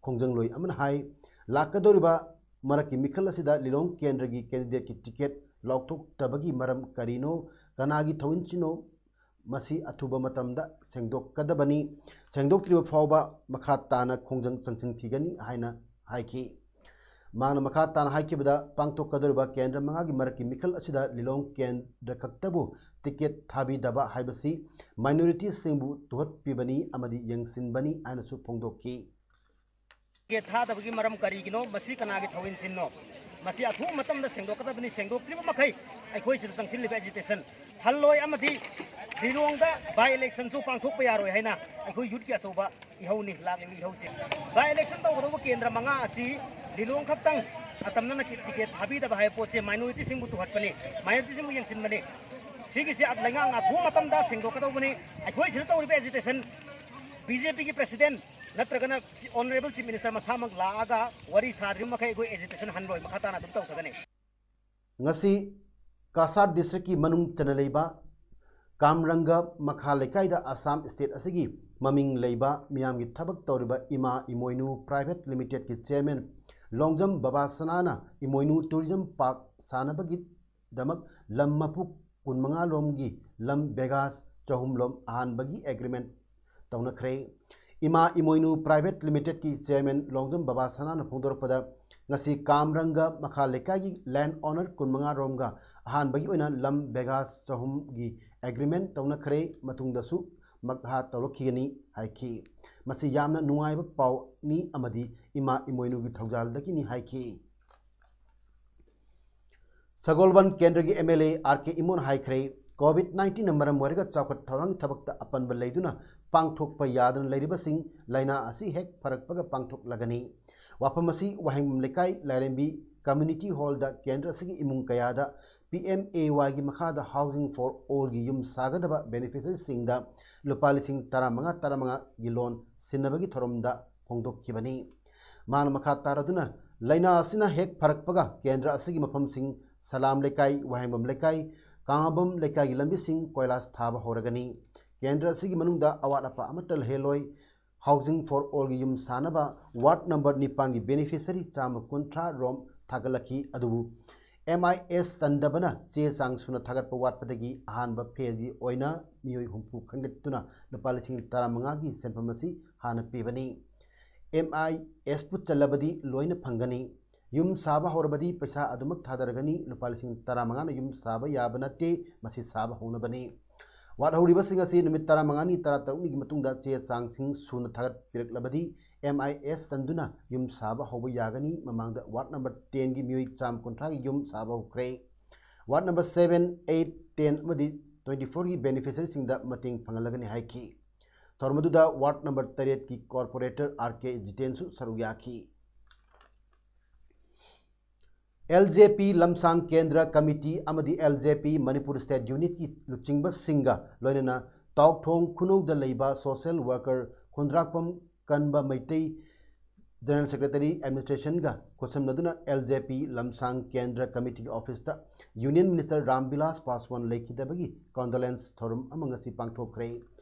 ꯈꯣꯡꯖꯪꯂꯣꯏ ꯑꯃꯅ ꯍꯥꯏ, ꯂꯥꯛꯀꯗꯧꯔꯤꯕ ꯃꯔꯛꯀꯤ ꯃꯤꯈꯜ ꯑꯁꯤꯗ ꯂꯤꯂꯣꯡ ꯀꯦꯟꯗ꯭ꯔꯒꯤ candidateꯀꯤ ticket ꯂꯥꯎꯊꯣꯛꯇꯕꯒꯤ ꯃꯔꯝ ꯀꯔꯤꯅꯣ, ꯀꯅꯥꯒꯤ ꯊꯧꯑꯣꯏꯟꯁꯤꯅꯣ, ꯃꯁꯤ ꯑꯊꯨꯕ ꯃꯇꯝꯗ ꯁꯦꯡꯗꯣꯛꯀꯗꯕꯅꯤ꯫ ꯁꯦꯡꯗꯣꯛꯇ꯭ꯔꯤꯕ ꯐꯥꯎꯕ ꯃꯈꯥ ꯇꯥꯅ ꯈꯣꯡꯖꯪ ꯆꯪꯁꯤꯟꯈꯤꯒꯅꯤ ꯍꯥꯏꯅ ꯍꯥꯏꯈꯤ꯫ ꯃꯍꯥꯛꯅ ꯃꯈꯥ ꯇꯥꯅ ꯍꯥꯏꯈꯤꯕꯗ, ꯄꯥꯡꯊꯣꯛꯀꯗꯧꯔꯤꯕ ꯀꯦꯟꯗ꯭ꯔ ꯃꯉꯥꯒꯤ ꯃꯔꯛꯀꯤ ꯃꯤꯈꯜ ꯑꯁꯤꯗ ꯂꯤꯂꯣꯡ ꯀꯦꯟꯗ꯭ꯔ ꯈꯛꯇꯕꯨ ticket ꯊꯥꯕꯤꯗꯕ ꯍꯥꯏꯕꯁꯤ minorityꯁꯤꯡꯕꯨ ꯇꯨꯍꯠꯄꯤꯕꯅꯤ ꯑꯃꯗꯤ ꯌꯦꯡꯁꯤꯟꯕꯅꯤ ꯍꯥꯏꯅꯁꯨ ꯐꯣꯡꯗꯣꯛꯈꯤ꯫ Ticket ꯊꯥꯗꯕꯒꯤ ꯃꯔꯝ ꯀꯔꯤꯒꯤꯅꯣ? ꯃꯁꯤ ꯀꯅꯥꯒꯤ ꯊꯧꯑꯣꯏꯟꯁꯤꯟꯅꯣ? ꯃꯁꯤ ꯑꯊꯨꯕ ꯃꯇꯝꯗ ꯁꯦꯡꯗꯣꯛꯀꯗꯕꯅꯤ꯫ ꯁꯦꯡꯗꯣꯛꯇ꯭ꯔꯤꯕ ꯃꯈꯩ ꯑꯩꯈꯣꯏ ꯁꯤꯗ ꯆꯪꯁꯤꯜꯂꯤꯕ agitation ꯍꯜꯂꯣꯏ ꯑꯃꯗꯤ ꯂꯤꯂꯣꯡꯗ by electionꯁꯨ ꯄꯥꯡꯊꯣꯛꯄ ꯌꯥꯔꯣꯏ ꯍꯥꯏꯅ ꯑꯩꯈꯣꯏ youthꯀꯤ ꯑꯆꯧꯕ ꯏꯍꯧꯅꯤ, ꯂꯥꯛꯂꯤꯕ ꯏꯍꯧꯁꯦ꯫ By election ꯇꯧꯒꯗꯧꯕ ꯀꯦꯟꯗ꯭ꯔ ꯃꯉꯥ ꯑꯁꯤ ꯂꯤꯂꯣꯡ ꯈꯛꯇꯪ ꯑꯇꯝꯅꯅ ticket ꯊꯥꯕꯤꯗꯕ ꯍꯥꯏꯕ ꯄꯣꯠꯁꯦ minorityꯁꯤꯡꯕꯨ ꯇꯨꯍꯠꯄꯅꯤ, minorityꯁꯤꯡꯕꯨ ꯌꯦꯡꯁꯤꯟꯕꯅꯤ꯫ ꯁꯤꯒꯤꯁꯦ ꯂꯩꯉꯥꯛꯅ ꯑꯊꯨꯕ ꯃꯇꯝꯗ ꯁꯦꯡꯗꯣꯛꯀꯗꯧꯕꯅꯤ꯫ ꯑꯩꯈꯣꯏ ꯁꯤꯗ ꯇꯧꯔꯤꯕ agitation BJPꯒꯤ president ꯅꯠꯇ꯭ꯔꯒꯅ Honourable Chief Minister ꯃꯁꯥꯃꯛ ꯂꯥꯛꯑꯒ ꯋꯥꯔꯤ ꯁꯥꯗ꯭ꯔꯤꯕ ꯃꯈꯩ ꯑꯩꯈꯣꯏ agitation ꯍꯟꯂꯣꯏ, ꯃꯈꯥ ꯇꯥꯅ ꯑꯗꯨꯝ ꯇꯧꯊꯒꯅꯤ꯫ ꯉꯁꯤ ꯀꯁꯥꯔ districtꯀꯤ ꯃꯅꯨꯡ ꯆꯟꯅ ꯂꯩꯕ ꯀꯥꯝꯔꯪꯒ ꯃꯈꯥ ꯂꯩꯀꯥꯏꯗ ꯑꯁꯥꯝ ꯁ꯭ꯇꯦꯠ ꯑꯁꯤꯒꯤ ꯃꯃꯤꯡ ꯂꯩꯕ ꯃꯤꯌꯥꯝꯒꯤ ꯊꯕꯛ ꯇꯧꯔꯤꯕ ꯏꯃꯥ ꯏꯃꯣꯏꯅꯨ ꯄ꯭ꯔꯥꯏꯚꯦꯠ ꯂꯤꯃꯤꯇꯦꯗꯀꯤ ꯆꯤꯌꯔꯃꯦꯟ ꯂꯣꯡꯖꯝ ꯕꯕꯥ ꯁꯅꯥꯅ ꯏꯃꯣꯏꯅꯨ ꯇꯨꯔꯤꯖꯝ ꯄꯥꯔꯛ ꯁꯥꯅꯕꯒꯤꯗꯃꯛ ꯂꯝ ꯃꯄꯨ ꯀꯨꯟꯃꯉꯥ ꯂꯣꯝꯒꯤ ꯂꯝ ꯕꯦꯒꯥꯁ ꯆꯍꯨꯝ ꯂꯣꯝ ꯑꯍꯥꯟꯕꯒꯤ ꯑꯦꯒ꯭ꯔꯤꯃꯦꯟ ꯇꯧꯅꯈ꯭ꯔꯦ꯫ ꯏꯃꯥ ꯏꯃꯣꯏꯅꯨ ꯄ꯭ꯔꯥꯏꯚꯦꯠ ꯂꯤꯃꯤꯇꯦꯗꯀꯤ ꯆꯤꯌꯔꯃꯦꯟ ꯂꯣꯡꯖꯝ ꯕꯕꯥ ꯁꯅꯥꯅ ꯐꯣꯡꯗꯣꯔꯛꯄꯗ, ꯉꯁꯤ ꯀꯥꯝꯔꯪꯒ ꯃꯈꯥ ꯂꯩꯀꯥꯏꯒꯤ ꯂꯦꯟ ꯑꯣꯅꯔ ꯀꯨꯟꯃꯉꯥ ꯔꯣꯝꯒ ꯑꯍꯥꯟꯕꯒꯤ ꯑꯣꯏꯅ ꯂꯝ ꯕꯦꯒꯥꯁ ꯆꯍꯨꯝꯒꯤ ꯑꯦꯒ꯭ꯔꯤꯃꯦꯟ ꯇꯧꯅꯈ꯭ꯔꯦ꯫ ꯃꯇꯨꯡꯗꯁꯨ ꯃꯈꯥ ꯇꯧꯔꯛꯈꯤꯒꯅꯤ ꯍꯥꯏꯈꯤ꯫ ꯃꯁꯤ ꯌꯥꯝꯅ ꯅꯨꯡꯉꯥꯏꯕ ꯄꯥꯎꯅꯤ ꯑꯃꯗꯤ ꯏꯃꯥ ꯏꯃꯣꯏꯅꯨꯒꯤ ꯊꯧꯖꯥꯜꯗꯒꯤꯅꯤ ꯍꯥꯏꯈꯤ꯫ ꯁꯒꯣꯜꯕꯟ ꯀꯦꯟꯗ꯭ꯔꯒꯤ ꯑꯦꯝ ꯑꯦꯜ ꯑꯦ ꯑꯥꯔ ꯀꯦ ꯏꯃꯣꯟ ꯍꯥꯏꯈ꯭ꯔꯦ, ꯀꯣꯚꯤꯗ ꯅꯥꯏꯟꯇꯤꯟꯅ ꯃꯔꯝ ꯑꯣꯏꯔꯒ ꯆꯥꯎꯈꯠ ꯊꯧꯔꯥꯡꯒꯤ ꯊꯕꯛꯇ ꯑꯄꯟꯕ ꯂꯩꯗꯨꯅ ꯄꯥꯡꯊꯣꯛꯄ ꯌꯥꯗꯅ ꯂꯩꯔꯤꯕꯁꯤꯡ ꯂꯥꯏꯅꯥ ꯑꯁꯤ ꯍꯦꯛ ꯐꯔꯛꯄꯒ ꯄꯥꯡꯊꯣꯛꯂꯒꯅꯤ꯫ ꯋꯥꯐꯝ ꯑꯁꯤ ꯋꯥꯍꯦꯡꯕꯝ ꯂꯩꯀꯥꯏ ꯂꯥꯏꯔꯦꯝꯕꯤ ꯀꯝꯃ꯭ꯌꯨꯅꯤꯇꯤ ꯍꯣꯜꯗ ꯀꯦꯟꯗ꯭ꯔ ꯑꯁꯤꯒꯤ ꯏꯃꯨꯡ ꯀꯌꯥꯗ ꯄꯤ ꯑꯦꯝ ꯑꯦ ꯋꯥꯏꯒꯤ ꯃꯈꯥꯗ ꯍꯥꯎꯁꯤꯡ ꯐꯣꯔ ꯑꯣꯜꯒꯤ ꯌꯨꯝ ꯁꯥꯒꯗꯕ ꯕꯦꯅꯤꯐꯤꯁꯔꯤꯁꯤꯡꯗ ꯂꯨꯄꯥ ꯂꯤꯁꯤꯡ ꯇꯔꯥꯃꯉꯥ ꯇꯔꯥꯃꯉꯥꯒꯤ ꯂꯣꯟ ꯁꯤꯟꯅꯕꯒꯤ ꯊꯧꯔꯝꯗ ꯐꯣꯡꯗꯣꯛꯈꯤꯕꯅꯤ꯫ ꯃꯥꯅ ꯃꯈꯥ ꯇꯥꯔꯗꯨꯅ, ꯂꯥꯏꯅꯥ ꯑꯁꯤꯅ ꯍꯦꯛ ꯐꯔꯛꯄꯒ ꯀꯦꯟꯗ꯭ꯔ ꯑꯁꯤꯒꯤ ꯃꯐꯝꯁꯤꯡ ꯁꯂꯥꯝ ꯂꯩꯀꯥꯏ, ꯋꯥꯍꯦꯡꯕꯝ ꯂꯩꯀꯥꯏ, ꯀꯥꯉꯥꯕꯝ ꯂꯩꯀꯥꯏꯒꯤ ꯂꯝꯕꯤꯁꯤꯡ ꯀꯣꯏꯂꯥꯁ ꯊꯥꯕ ꯍꯧꯔꯒꯅꯤ꯫ ꯀꯦꯟꯗ꯭ꯔ ꯑꯁꯤꯒꯤ ꯃꯅꯨꯡꯗ ꯑꯋꯥꯠ ꯑꯄꯥ ꯑꯃꯠꯇ ꯂꯩꯍꯜꯂꯣꯏ꯫ ꯍꯥꯎꯁꯤꯡ ꯐꯣꯔ ꯑꯣꯜꯒꯤ ꯌꯨꯝ ꯁꯥꯅꯕ ꯋꯥꯔꯗ ꯅꯝꯕꯔ ꯅꯤꯄꯥꯟꯒꯤ ꯕꯦꯅꯤꯐꯤꯁꯔꯤ ꯆꯥꯝꯃ ꯀꯨꯟꯊ꯭ꯔꯥ ꯔꯣꯝ ꯊꯥꯒꯠꯂꯛꯈꯤ꯫ ꯑꯗꯨꯕꯨ ꯑꯦꯝ ꯑꯥꯏ ꯑꯦꯁ ꯆꯟꯗꯕꯅ ꯆꯦ ꯆꯥꯡ ꯁꯨꯅ ꯊꯥꯒꯠꯄ ꯋꯥꯠꯄꯗꯒꯤ ꯑꯍꯥꯟꯕ ꯐꯦꯖꯒꯤ ꯑꯣꯏꯅ ꯃꯤꯑꯣꯏ ꯍꯨꯝꯐꯨ ꯈꯟꯒꯠꯇꯨꯅ ꯂꯨꯄꯥ ꯂꯤꯁꯤꯡ ꯇꯔꯥꯃꯉꯥꯒꯤ ꯁꯦꯟꯐꯝ ꯑꯁꯤ ꯍꯥꯟꯅ ꯄꯤꯕꯅꯤ꯫ ꯑꯦꯝ ꯑꯥꯏ ꯑꯦꯁꯄꯨ ꯆꯜꯂꯕꯗꯤ ꯂꯣꯏꯅ ꯐꯪꯒꯅꯤ꯫ ꯌꯨꯝ ꯁꯥꯕ ꯍꯧꯔꯕꯗꯤ ꯄꯩꯁꯥ ꯑꯗꯨꯃꯛ ꯊꯥꯗꯔꯒꯅꯤ꯫ ꯂꯨꯄꯥ ꯂꯤꯁꯤꯡ ꯇꯔꯥꯃꯉꯥꯅ ꯌꯨꯝ ꯁꯥꯕ ꯌꯥꯕ ꯅꯠꯇꯦ, ꯃꯁꯤ ꯁꯥꯕ ꯍꯧꯅꯕꯅꯤ꯫ ꯋꯥꯠꯍꯧꯔꯤꯕꯁꯤꯡ ꯑꯁꯤ ꯅꯨꯃꯤꯠ ꯇꯔꯥꯃꯉꯥꯅꯤ, ꯇꯔꯥꯇꯔꯨꯛꯅꯤꯒꯤ ꯃꯇꯨꯡꯗ ꯆꯦ ꯆꯥꯡꯁꯤꯡ ꯁꯨꯅ ꯊꯥꯒꯠꯄꯤꯔꯛꯂꯕꯗꯤ ꯑꯦꯝ ꯑꯥꯏ ꯑꯦꯁ ꯆꯟꯗꯨꯅ ꯌꯨꯝ ꯁꯥꯕ ꯍꯧꯕ ꯌꯥꯒꯅꯤ꯫ ꯃꯃꯥꯡꯗ ꯋꯥꯔꯗ ꯅꯝꯕꯔ ꯇꯦꯟꯒꯤ ꯃꯤꯑꯣꯏ ꯆꯥꯝꯃ ꯀꯨꯟꯊ꯭ꯔꯥꯒꯤ ꯌꯨꯝ ꯁꯥꯕ ꯍꯧꯈ꯭ꯔꯦ꯫ Ward number seven, eight, ten ꯑꯃꯗꯤ ꯇ꯭ꯋꯦꯟꯇꯤ ꯐꯣꯔꯒꯤ ꯕꯦꯅꯤꯐꯤꯁꯔꯤꯁꯤꯡꯗ ꯃꯇꯦꯡ ꯐꯪꯍꯜꯂꯒꯅꯤ ꯍꯥꯏꯈꯤ꯫ ꯊꯧꯔꯝ ꯑꯗꯨꯗ ꯋꯥꯔꯗ ꯅꯝꯕꯔ ꯇꯔꯦꯠꯀꯤ ꯀꯣꯔꯄꯣꯔꯦꯇꯔ ꯑꯥꯔ ꯀꯦ ꯖꯤꯇꯦꯟꯁꯨ ꯁꯔꯨꯛ ꯌꯥꯈꯤ꯫ ꯑꯦꯜ ꯖꯦ ꯄꯤ ꯂꯝꯁꯥꯡ ꯀꯦꯟꯗ꯭ꯔ ꯀꯃꯤꯇꯤ ꯑꯃꯗꯤ ꯑꯦꯜ ꯖꯦ ꯄꯤ ꯃꯅꯤꯄꯨꯔ ꯁ꯭ꯇꯦꯠ ꯌꯨꯅꯤꯠꯀꯤ ꯂꯨꯆꯤꯡꯕꯁꯤꯡꯒ ꯂꯣꯏꯅꯅ ꯇꯥꯎꯊꯣꯡ ꯈꯨꯅꯧꯗ ꯂꯩꯕ ꯁꯣꯁꯦꯜ ꯋꯥꯔꯀꯔ ꯈꯨꯟꯗ꯭ꯔꯥꯛꯄꯝ ꯀꯟꯕ Meitei General Secretary Administrationꯒ ꯈꯨꯠꯁꯝꯅꯗꯨꯅ L J P ꯂꯝꯁꯥꯡ ꯀꯦꯟꯗ꯭ꯔ ꯀꯃꯤꯇꯤꯒꯤ ꯑꯣꯐꯤꯁꯇ Union Minister ꯔꯥꯝ ꯕꯤꯂꯥꯁ ꯄꯥꯁꯋꯥꯟ ꯂꯩꯈꯤꯗꯕꯒꯤ condolence ꯊꯧꯔꯝ ꯑꯃ ꯉꯁꯤ ꯄꯥꯡꯊꯣꯛꯈ꯭ꯔꯦ꯫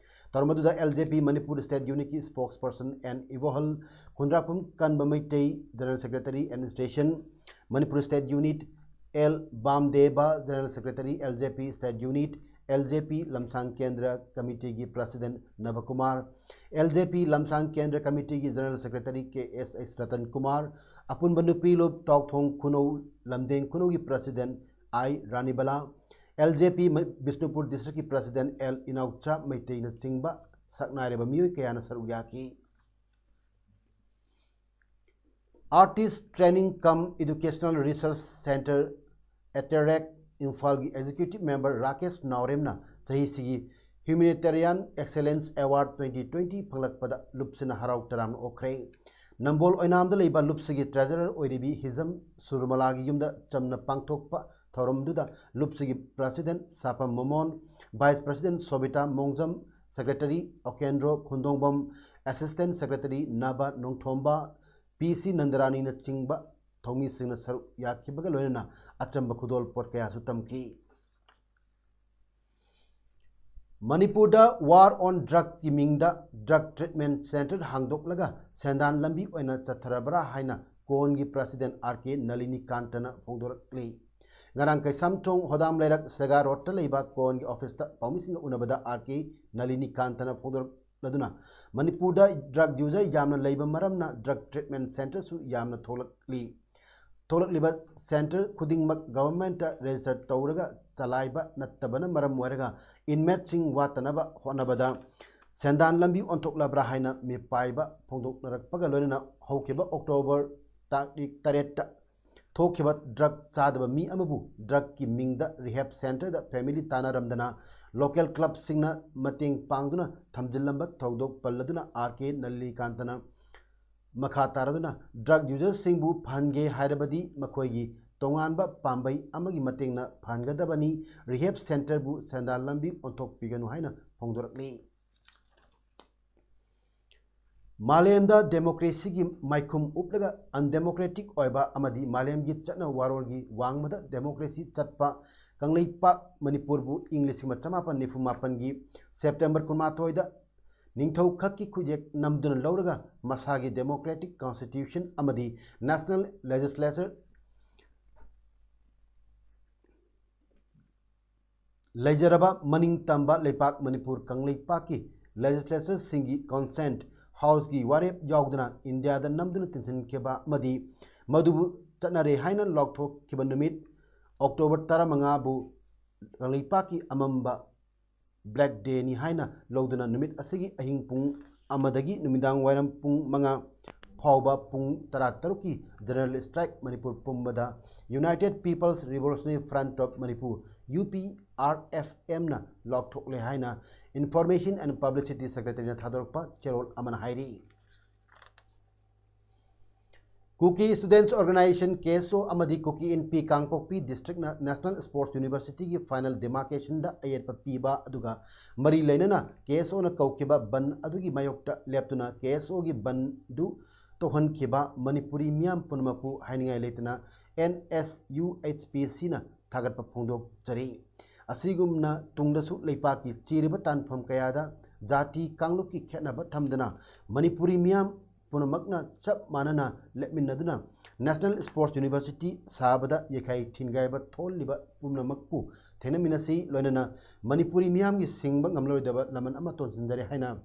ꯊꯧꯔꯝ ꯑꯗꯨꯗ L J P Manipur State Unitꯀꯤ spokesperson N ꯏꯕꯣꯍꯜ, ꯈꯨꯟꯗ꯭ꯔꯥꯛꯄꯝ ꯀꯟꯕ Meitei General Secretary Administration, Manipur State Unit, L ꯕꯥꯝꯗꯦꯕ, General Secretary, L J P State Unit, L J P ꯂꯝꯁꯥꯡ ꯀꯦꯟꯗ꯭ꯔ ꯀꯃꯤꯇꯤꯒꯤ President ꯅꯕꯀꯨꯃꯥꯔ, L J P ꯂꯝꯁꯥꯡ ꯀꯦꯟꯗ꯭ꯔ ꯀꯃꯤꯇꯤꯒꯤ General Secretary K S S Ratan Kumar, ꯑꯄꯨꯟꯕ ꯅꯨꯄꯤ ꯂꯨꯞ ꯇꯥꯎꯊꯣꯡ ꯈꯨꯅꯧ ꯂꯝꯗꯦꯡ ꯈꯨꯅꯧꯒꯤ President I Ranibala, L J P ꯃ-, Bishnupur Districtꯀꯤ President L ꯏꯅꯥꯎꯆꯥ ꯃꯩꯇꯩꯅꯆꯤꯡꯕ ꯁꯛꯅꯥꯏꯔꯕ ꯃꯤꯑꯣꯏ ꯀꯌꯥꯅ ꯁꯔꯨꯛ ꯌꯥꯈꯤ꯫ Artist Training cum Educational Research Centre, ATAREC, ꯏꯝꯐꯥꯜꯒꯤ Executive Member Rakesh ꯅꯥꯎꯔꯦꯝꯅ ꯆꯍꯤꯁꯤꯒꯤ Humanitarian Excellence Award twenty twenty ꯐꯪꯂꯛꯄꯗ ꯂꯨꯞꯁꯤꯅ ꯍꯔꯥꯎ ꯇꯔꯥꯝꯅ ꯑꯣꯛꯈ꯭ꯔꯦ꯫ ꯅꯝꯕꯣꯜ ꯑꯣꯏꯅꯥꯝꯗ ꯂꯩꯕ ꯂꯨꯞꯁꯤꯒꯤ Treasurer ꯑꯣꯏꯔꯤꯕꯤ ꯍꯤꯖꯝ ꯁꯨꯔꯃꯂꯥꯒꯤ ꯌꯨꯝꯗ ꯆꯝꯅ ꯄꯥꯡꯊꯣꯛꯄ ꯊꯧꯔꯝꯗꯨꯗ ꯂꯨꯞꯁꯤꯒꯤ President ꯁꯥꯄꯝ ꯃꯣꯃꯣꯟ, Vice President ꯁꯣꯕꯤꯇꯥ ꯃꯣꯡꯖꯝ, Secretary ꯑꯣꯀꯦꯟꯗ꯭ꯔꯣ ꯈꯨꯟꯗꯣꯡꯕꯝ, Assistant Secretary ꯅꯥꯕ ꯅꯣꯡꯊꯣꯝꯕ, P C ꯅꯟꯗꯔꯥꯅꯤꯅꯆꯤꯡꯕ ꯊꯧꯃꯤꯁꯤꯡꯅ ꯁꯔꯨꯛ ꯌꯥꯈꯤꯕꯒ ꯂꯣꯏꯅꯅ ꯑꯆꯝꯕ ꯈꯨꯗꯣꯜ ꯄꯣꯠ ꯀꯌꯥꯁꯨ ꯇꯝꯈꯤ꯫ ꯃꯅꯤꯄꯨꯔꯗ War on Drugꯀꯤ ꯃꯤꯡꯗ drug treatment centre ꯍꯥꯡꯗꯣꯛꯂꯒ ꯁꯦꯟꯗꯥꯟ ꯂꯝꯕꯤ ꯑꯣꯏꯅ ꯆꯠꯊꯔꯕ꯭ꯔꯥ ꯍꯥꯏꯅ ꯀꯣꯟꯒꯤ President R K ꯅꯂꯤꯅꯤꯀꯥꯟꯇꯅ ꯐꯣꯡꯗꯣꯔꯛꯂꯤ꯫ ꯉꯔꯥꯡ ꯀꯩꯁꯥꯝꯊꯣꯡ ꯍꯣꯗꯥꯝ ꯂꯩꯔꯛ ꯁꯦꯒꯥ ꯔꯣꯗꯇ ꯂꯩꯕ ꯀꯣꯟꯒꯤ ꯑꯣꯐꯤꯁꯇ ꯄꯥꯎꯃꯤꯁꯤꯡꯒ ꯎꯅꯕꯗ R K ꯅꯂꯤꯅꯤꯀꯥꯟꯇꯅ ꯐꯣꯡꯗꯣꯔꯛꯂꯗꯨꯅ, ꯃꯅꯤꯄꯨꯔꯗ drug user ꯌꯥꯝꯅ ꯂꯩꯕ ꯃꯔꯝꯅ drug treatment centreꯁꯨ ꯌꯥꯝꯅ ꯊꯣꯛꯂꯛꯂꯤ꯫ ꯊꯣꯛꯂꯛꯂꯤꯕ centre ꯈꯨꯗꯤꯡꯃꯛ governmentꯇ register ꯇꯧꯔꯒ ꯆꯂꯥꯏꯕ ꯅꯠꯇꯕꯅ ꯃꯔꯝ ꯑꯣꯏꯔꯒ inmateꯁꯤꯡ ꯋꯥꯠꯇꯅꯕ ꯍꯣꯠꯅꯕꯗ ꯁꯦꯟꯗꯥꯟ ꯂꯝꯕꯤ ꯑꯣꯟꯊꯣꯛꯂꯕ꯭ꯔꯥ ꯍꯥꯏꯅ ꯃꯤꯄꯥꯏꯕ ꯐꯣꯡꯗꯣꯛꯅꯔꯛꯄꯒ ꯂꯣꯏꯅꯅ ꯍꯧꯈꯤꯕ October ꯇꯥꯔꯤꯛ ꯇꯔꯦꯠꯇ ꯊꯣꯛꯈꯤꯕ drug ꯆꯥꯗꯕ ꯃꯤ ꯑꯃꯕꯨ drugꯀꯤ ꯃꯤꯡꯗ rehab centreꯗ family ꯇꯥꯟꯅꯔꯝꯗꯅ local clubꯁꯤꯡꯅ ꯃꯇꯦꯡ ꯄꯥꯡꯗꯨꯅ ꯊꯝꯖꯤꯜꯂꯝꯕ ꯊꯧꯗꯣꯛ ꯄꯜꯂꯗꯨꯅ R K ꯅꯂꯤꯀꯥꯟꯇꯅ ꯃꯈꯥ ꯇꯥꯔꯗꯨꯅ drug userꯁꯤꯡꯕꯨ ꯐꯍꯟꯒꯦ ꯍꯥꯏꯔꯕꯗꯤ ꯃꯈꯣꯏꯒꯤ ꯇꯣꯉꯥꯟꯕ ꯄꯥꯝꯕꯩ ꯑꯃꯒꯤ ꯃꯇꯦꯡꯅ ꯐꯍꯟꯒꯗꯕꯅꯤ, rehab centreꯕꯨ ꯁꯦꯟꯗꯥꯟ ꯂꯝꯕꯤ ꯑꯣꯟꯊꯣꯛꯄꯤꯒꯅꯨ ꯍꯥꯏꯅ ꯐꯣꯡꯗꯣꯔꯛꯂꯤ꯫ ꯃꯥꯂꯦꯝꯗ ꯗꯦꯃꯣꯀ꯭ꯔꯦꯁꯤꯒꯤ ꯃꯥꯏꯈꯨꯝ ꯎꯞꯂꯒ ꯑꯟꯗꯦꯃꯣꯀ꯭ꯔꯦꯇꯤꯛ ꯑꯣꯏꯕ ꯑꯃꯗꯤ ꯃꯥꯂꯦꯝꯒꯤ ꯆꯠꯅ ꯋꯥꯔꯣꯜꯒꯤ ꯋꯥꯡꯃꯗ ꯗꯦꯃꯣꯀ꯭ꯔꯦꯁꯤ ꯆꯠꯄ ꯀꯪꯂꯩꯄꯥꯛ ꯃꯅꯤꯄꯨꯔꯕꯨ ꯏꯪ ꯂꯤꯁꯤꯡ ꯑꯃ ꯆꯃꯥꯄꯟ ꯅꯤꯐꯨ ꯃꯥꯄꯟꯒꯤ ꯁꯦꯞꯇꯦꯝꯕꯔ ꯀꯨꯟꯃꯥꯊꯣꯏꯗ ꯅꯤꯡꯊꯧ ꯈꯛꯀꯤ ꯈꯨꯠꯌꯦꯛ ꯅꯝꯗꯨꯅ ꯂꯧꯔꯒ ꯃꯁꯥꯒꯤ ꯗꯦꯃꯣꯀ꯭ꯔꯦꯇꯤꯛ ꯀꯟꯁꯇꯤꯇ꯭ꯌꯨꯁꯟ ꯑꯃꯗꯤ ꯅꯦꯁꯅꯦꯜ ꯂꯦꯖꯤꯁꯂꯦꯆꯔ ꯂꯩꯖꯔꯕ ꯃꯅꯤꯡ ꯇꯝꯕ ꯂꯩꯄꯥꯛ ꯃꯅꯤꯄꯨꯔ ꯀꯪꯂꯩꯄꯥꯛꯀꯤ ꯂꯦꯖꯤꯁꯂꯦꯆꯔꯁꯤꯡꯒꯤ ꯀꯟꯁꯦꯟꯠ ꯍꯥꯎꯁꯀꯤ ꯋꯥꯔꯦꯞ ꯌꯥꯎꯗꯅ ꯏꯟꯗꯤꯌꯥꯗ ꯅꯝꯗꯨꯅ ꯇꯤꯟꯁꯤꯟꯈꯤꯕ ꯑꯃꯗꯤ ꯃꯗꯨꯕꯨ ꯆꯠꯅꯔꯦ ꯍꯥꯏꯅ ꯂꯥꯎꯊꯣꯛꯈꯤꯕ ꯅꯨꯃꯤꯠ ꯑꯣꯛꯇꯣꯕꯔ ꯇꯔꯥꯃꯉꯥꯕꯨ ꯀꯪꯂꯩꯄꯥꯛꯀꯤ ꯑꯃꯝꯕ ꯕ꯭ꯂꯦꯛ ꯗꯦꯅꯤ ꯍꯥꯏꯅ ꯂꯧꯗꯨꯅ ꯅꯨꯃꯤꯠ ꯑꯁꯤꯒꯤ ꯑꯍꯤꯡ ꯄꯨꯡ ꯑꯃꯗꯒꯤ ꯅꯨꯃꯤꯗꯥꯡ ꯋꯥꯏꯔꯝ ꯄꯨꯡ ꯃꯉꯥ ꯐꯥꯎꯕ ꯄꯨꯡ ꯇꯔꯥꯇꯔꯨꯛꯀꯤ ꯖꯦꯅꯔꯦꯜ ꯁ꯭ꯇ꯭ꯔꯥꯏꯛ ꯃꯅꯤꯄꯨꯔ ꯄꯨꯝꯕꯗ United People's Revolutionary Front of Manipur, U P R F M ꯅ ꯂꯥꯎꯊꯣꯛꯂꯦ ꯍꯥꯏꯅ Information and Publicity Secretary ꯅ ꯊꯥꯗꯣꯔꯛꯄ ꯆꯦꯔꯣꯜ ꯑꯃꯅ ꯍꯥꯏꯔꯤ꯫ Kuki Students Organisation, K S O, ꯑꯃꯗꯤ Kuki Inpi ꯀꯥꯡꯄꯣꯛꯄꯤ ꯗꯤꯁꯇ꯭ꯔꯤꯛꯅ National Sports University ꯒꯤ final demarcation ꯗ ꯑꯌꯦꯠꯄ ꯄꯤꯕ ꯑꯗꯨꯒ ꯃꯔꯤ ꯂꯩꯅꯅ K S O ꯅ ꯀꯧꯈꯤꯕ ꯕꯟ ꯑꯗꯨꯒꯤ ꯃꯥꯌꯣꯛꯇ ꯂꯦꯞꯇꯨꯅ K S O ꯒꯤ ꯕꯟ ꯗꯨ ꯇꯧꯍꯟꯈꯤꯕ ꯃꯅꯤꯄꯨꯔꯤ ꯃꯤꯌꯥꯝ ꯄꯨꯝꯅꯃꯛꯄꯨ ꯍꯥꯏꯅꯤꯡꯉꯥꯏ ꯂꯩꯇꯅ N S U H P C ꯅ ꯊꯥꯒꯠꯄ ꯐꯣꯡꯗꯣꯛꯆꯔꯤ꯫ ꯑꯁꯤꯒꯨꯝꯅ ꯇꯨꯡꯗꯁꯨ ꯂꯩꯄꯥꯛꯀꯤ ꯆꯤꯔꯤꯕ ꯇꯥꯟꯐꯝ ꯀꯌꯥꯗ ꯖꯥꯇꯤ ꯀꯥꯡꯂꯨꯞꯀꯤ ꯈꯦꯠꯅꯕ ꯊꯝꯗꯅ ꯃꯅꯤꯄꯨꯔꯤ ꯃꯤꯌꯥꯝ ꯄꯨꯝꯅꯃꯛꯅ ꯆꯞ ꯃꯥꯟꯅꯅ ꯂꯦꯞꯃꯤꯟꯅꯗꯨꯅ National Sports University ꯁꯥꯕꯗ ꯌꯩꯈꯥꯏ ꯊꯤꯟꯒꯥꯏꯕ ꯊꯣꯛꯍꯜꯂꯤꯕ ꯄꯨꯝꯅꯃꯛꯄꯨ ꯊꯦꯡꯅꯃꯤꯟꯅꯁꯤ, ꯂꯣꯏꯅꯅ ꯃꯅꯤꯄꯨꯔꯤ ꯃꯤꯌꯥꯝꯒꯤ ꯁꯤꯡꯕ ꯉꯝꯂꯔꯣꯏꯗꯕ ꯂꯃꯟ ꯑꯃ ꯇꯣꯟꯁꯤꯟꯖꯔꯦ ꯍꯥꯏꯅ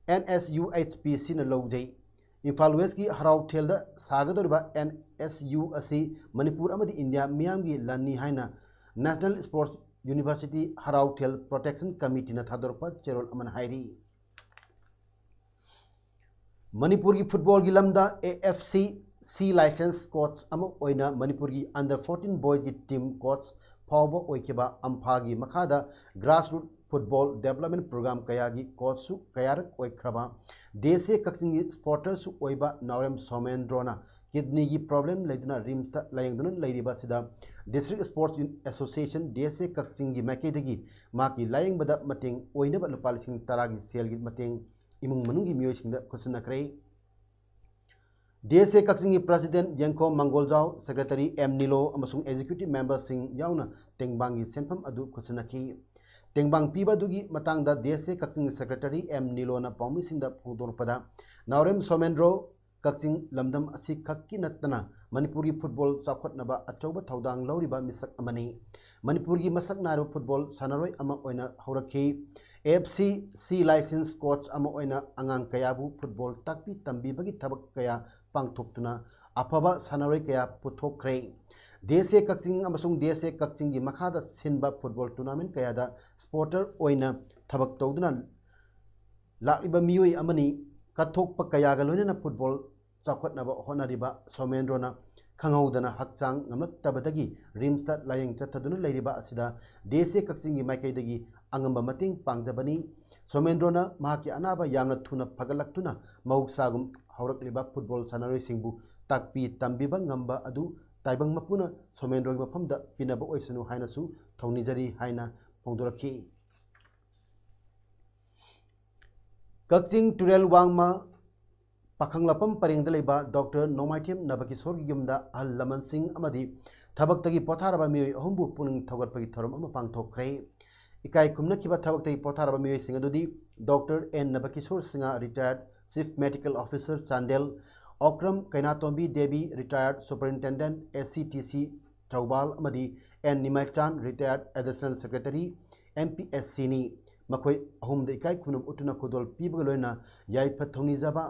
N S U H P C ꯅ ꯂꯧꯖꯩ꯫ ꯏꯝꯐꯥꯜ ꯋꯦꯁꯀꯤ ꯍꯔꯥꯎꯊꯦꯜꯗ ꯁꯥꯒꯗꯧꯔꯤꯕ N S U ꯑꯁꯤ ꯃꯅꯤꯄꯨꯔ ꯑꯃꯗꯤ ꯏꯟꯗꯤꯌꯥ ꯃꯤꯌꯥꯝꯒꯤ ꯂꯟꯅꯤ ꯍꯥꯏꯅ National Sports University ꯍꯔꯥꯎꯊꯦꯜ Protection Committee ꯅ ꯊꯥꯗꯣꯔꯛꯄ ꯆꯦꯔꯣꯜ ꯑꯃꯅ ꯍꯥꯏꯔꯤ꯫ ꯃꯅꯤꯄꯨꯔꯒꯤ ꯐꯨꯠꯕꯣꯜꯒꯤ ꯂꯝꯗ A F C C license coach ꯑꯃ ꯑꯣꯏꯅ ꯃꯅꯤꯄꯨꯔꯒꯤ under fourteen boys ꯀꯤ team coach ꯐꯥꯎꯕ ꯑꯣꯏꯈꯤꯕ ꯑꯝꯐꯥꯒꯤ ꯃꯈꯥꯗ grassroot football development program ꯀꯌꯥꯒꯤ coach ꯁꯨ ꯀꯌꯥꯔꯛ ꯑꯣꯏꯈ꯭ꯔꯕ ꯗꯦꯁꯦ ꯀꯛꯆꯤꯡꯒꯤ supporter ꯁꯨ ꯑꯣꯏꯕ ꯅꯥꯎꯔꯦꯝ ꯁꯣꯃꯦꯟꯗ꯭ꯔꯣꯅ ꯀꯤꯗꯅꯤꯒꯤ ꯄ꯭ꯔꯣꯕ꯭ꯂꯦꯝ ꯂꯩꯗꯨꯅ ꯔꯤꯝꯁꯇ ꯂꯥꯌꯦꯡꯗꯨꯅ ꯂꯩꯔꯤꯕ ꯑꯁꯤꯗ district sports association, D S A, ꯀꯛꯆꯤꯡꯒꯤ ꯃꯥꯏꯀꯩꯗꯒꯤ ꯃꯍꯥꯛꯀꯤ ꯂꯥꯌꯦꯡꯕꯗ ꯃꯇꯦꯡ ꯑꯣꯏꯅꯕ ꯂꯨꯄꯥ ꯂꯤꯁꯤꯡ ꯇꯔꯥꯒꯤ ꯁꯦꯜꯒꯤ ꯃꯇꯦꯡ ꯏꯃꯨꯡ ꯃꯅꯨꯡꯒꯤ ꯃꯤꯑꯣꯏꯁꯤꯡꯗ ꯈꯨꯠꯁꯤꯟꯅꯈ꯭ꯔꯦ꯫ ꯗꯤ ꯑꯦꯁ ꯑꯦ ꯀꯛꯆꯤꯡꯒꯤ ꯄ꯭ꯔꯁꯤꯗꯦꯟꯠ ꯌꯦꯡꯈꯣꯝ ꯃꯪꯒꯣꯜꯖꯥꯎ, ꯁꯦꯀ꯭ꯔꯦꯇꯔꯤ ꯑꯦꯝ ꯅꯤꯂꯣ ꯑꯃꯁꯨꯡ ꯑꯦꯛꯖꯤꯀ꯭ꯌꯨꯇꯤꯚ ꯃꯦꯝꯕꯔꯁꯤꯡ ꯌꯥꯎꯅ ꯇꯦꯡꯕꯥꯡꯒꯤ ꯁꯦꯟꯐꯝ ꯑꯗꯨ ꯈꯨꯠꯁꯤꯟꯅꯈꯤ꯫ ꯇꯦꯡꯕꯥꯡ ꯄꯤꯕ ꯑꯗꯨꯒꯤ ꯃꯇꯥꯡꯗ ꯗꯤ ꯑꯦꯁ ꯑꯦ ꯀꯛꯆꯤꯡꯒꯤ ꯁꯦꯀ꯭ꯔꯦꯇꯔꯤ ꯑꯦꯝ ꯅꯤꯂꯣꯅ ꯄꯥꯎꯃꯤꯁꯤꯡꯗ ꯐꯣꯡꯗꯣꯔꯛꯄꯗ, ꯅꯥꯎꯔꯦꯝ ꯁꯣꯃꯦꯟꯗ꯭ꯔꯣ ꯀꯛꯆꯤꯡ ꯂꯝꯗꯝ ꯑꯁꯤꯈꯛꯀꯤ ꯅꯠꯇꯅ ꯃꯅꯤꯄꯨꯔꯒꯤ ꯐꯨꯠꯕꯣꯜ ꯆꯥꯎꯈꯠꯅꯕ ꯑꯆꯧꯕ ꯊꯧꯗꯥꯡ ꯂꯧꯔꯤꯕ ꯃꯤꯁꯛ ꯑꯃꯅꯤ꯫ ꯃꯅꯤꯄꯨꯔꯒꯤ ꯃꯁꯛ ꯅꯥꯏꯔꯕ ꯐꯨꯠꯕꯣꯜ ꯁꯥꯟꯅꯔꯣꯏ ꯑꯃ ꯑꯣꯏꯅ ꯍꯧꯔꯛꯈꯤ꯫ ꯑꯦꯐ ꯁꯤ ꯁꯤ ꯂꯥꯏꯁꯦꯟꯁ ꯀꯣꯆ ꯑꯃ ꯑꯣꯏꯅ ꯑꯉꯥꯡ ꯀꯌꯥꯕꯨ ꯐꯨꯠꯕꯣꯜ ꯇꯥꯛꯄꯤ ꯇꯝꯕꯤꯕꯒꯤ ꯊꯕꯛ ꯀꯌꯥ ꯄꯥꯡꯊꯣꯛꯇꯨꯅ ꯑꯐꯕ ꯁꯥꯟꯅꯔꯣꯏ ꯀꯌꯥ ꯄꯨꯊꯣꯛꯈ꯭ꯔꯦ꯫ ꯗꯤ ꯑꯦꯁ ꯑꯦ ꯀꯛꯆꯤꯡ ꯑꯃꯁꯨꯡ ꯗꯤ ꯑꯦꯁ ꯑꯦ ꯀꯛꯆꯤꯡꯒꯤ ꯃꯈꯥꯗ ꯁꯤꯟꯕ ꯐꯨꯠꯕꯣꯜ ꯇꯣꯔꯅꯥꯃꯦꯟ ꯀꯌꯥꯗ ꯁꯄꯣꯔꯇꯔ ꯑꯣꯏꯅ ꯊꯕꯛ ꯇꯧꯗꯨꯅ ꯂꯥꯛꯂꯤꯕ ꯃꯤꯑꯣꯏ ꯑꯃꯅꯤ꯫ ꯀꯠꯊꯣꯛꯄ ꯀꯌꯥꯒ ꯂꯣꯏꯅꯅ ꯐꯨꯠꯕꯣꯜ ꯆꯥꯎꯈꯠꯅꯕ ꯍꯣꯠꯅꯔꯤꯕ ꯁꯣꯃꯦꯟꯗ꯭ꯔꯣꯅ ꯈꯪꯍꯧꯗꯅ ꯍꯛꯆꯥꯡ ꯉꯝꯂꯛꯇꯕꯗꯒꯤ ꯔꯤꯝꯁꯇ ꯂꯥꯌꯦꯡ ꯆꯠꯊꯗꯨꯅ ꯂꯩꯔꯤꯕ ꯑꯁꯤꯗ ꯗꯤ ꯑꯦꯁ ꯑꯦ ꯀꯛꯆꯤꯡꯒꯤ ꯃꯥꯏꯀꯩꯗꯒꯤ ꯑꯉꯝꯕ ꯃꯇꯦꯡ ꯄꯥꯡꯖꯕꯅꯤ꯫ ꯁꯣꯃꯦꯟꯗ꯭ꯔꯣꯅ ꯃꯍꯥꯛꯀꯤ ꯑꯅꯥꯕ ꯌꯥꯝꯅ ꯊꯨꯅ ꯐꯒꯠꯂꯛꯇꯨꯅ ꯃꯍꯧꯁꯥꯒꯨꯝ ꯍꯧꯔꯛꯂꯤꯕ ꯐꯨꯠꯕꯣꯜ ꯁꯥꯟꯅꯔꯣꯏꯁꯤꯡꯕꯨ ꯇꯥꯛꯄꯤ ꯇꯝꯕꯤꯕ ꯉꯝꯕ ꯑꯗꯨ ꯇꯥꯏꯕꯪ ꯃꯄꯨꯅ ꯁꯣꯃꯦꯟꯗ꯭ꯔꯣꯒꯤ ꯃꯐꯝꯗ ꯄꯤꯅꯕ ꯑꯣꯏꯁꯅꯨ ꯍꯥꯏꯅꯁꯨ ꯊꯧꯅꯤꯖꯔꯤ ꯍꯥꯏꯅ ꯐꯣꯡꯗꯣꯔꯛꯈꯤ꯫ ꯀꯛꯆꯤꯡ ꯇꯨꯔꯦꯜ ꯋꯥꯡꯃ ꯄꯥꯈꯪꯂꯥꯛꯄꯝ ꯄꯔꯦꯡꯗ ꯂꯩꯕ ꯗꯣꯛꯇꯔ ꯅꯣꯡꯃꯥꯏꯊꯦꯝ ꯅꯕꯀꯤꯁꯣꯔꯒꯤ ꯌꯨꯝꯗ ꯑꯍꯜ ꯂꯃꯟꯁꯤꯡ ꯑꯃꯗꯤ ꯊꯕꯛꯇꯒꯤ ꯄꯣꯊꯥꯔꯕ ꯃꯤꯑꯣꯏ ꯑꯍꯨꯝꯕꯨ ꯄꯨꯛꯅꯤꯡ ꯊꯧꯒꯠꯄꯒꯤ ꯊꯧꯔꯝ ꯑꯃ ꯄꯥꯡꯊꯣꯛꯈ꯭ꯔꯦ꯫ ꯏꯀꯥꯏ ꯈꯨꯝꯅꯈꯤꯕ ꯊꯕꯛꯇꯒꯤ ꯄꯣꯊꯥꯔꯕ ꯃꯤꯑꯣꯏꯁꯤꯡ ꯑꯗꯨꯗꯤ doctor N Nabakishore Singh, retired chief medical officer Chandel, Okram Keinatombi Devi, retired superintendent S C T C Thoubal, ꯑꯃꯗꯤ N Nimaichan, retired additional secretary M P S ꯁꯤꯅꯤ꯫ ꯃꯈꯣꯏ ꯑꯍꯨꯝꯗ ꯏꯀꯥꯏ ꯈꯨꯝꯅꯕ ꯎꯠꯇꯨꯅ ꯈꯨꯗꯣꯜ ꯄꯤꯕꯒ ꯂꯣꯏꯅꯅ ꯌꯥꯏꯐ ꯊꯧꯅꯤꯖꯕ,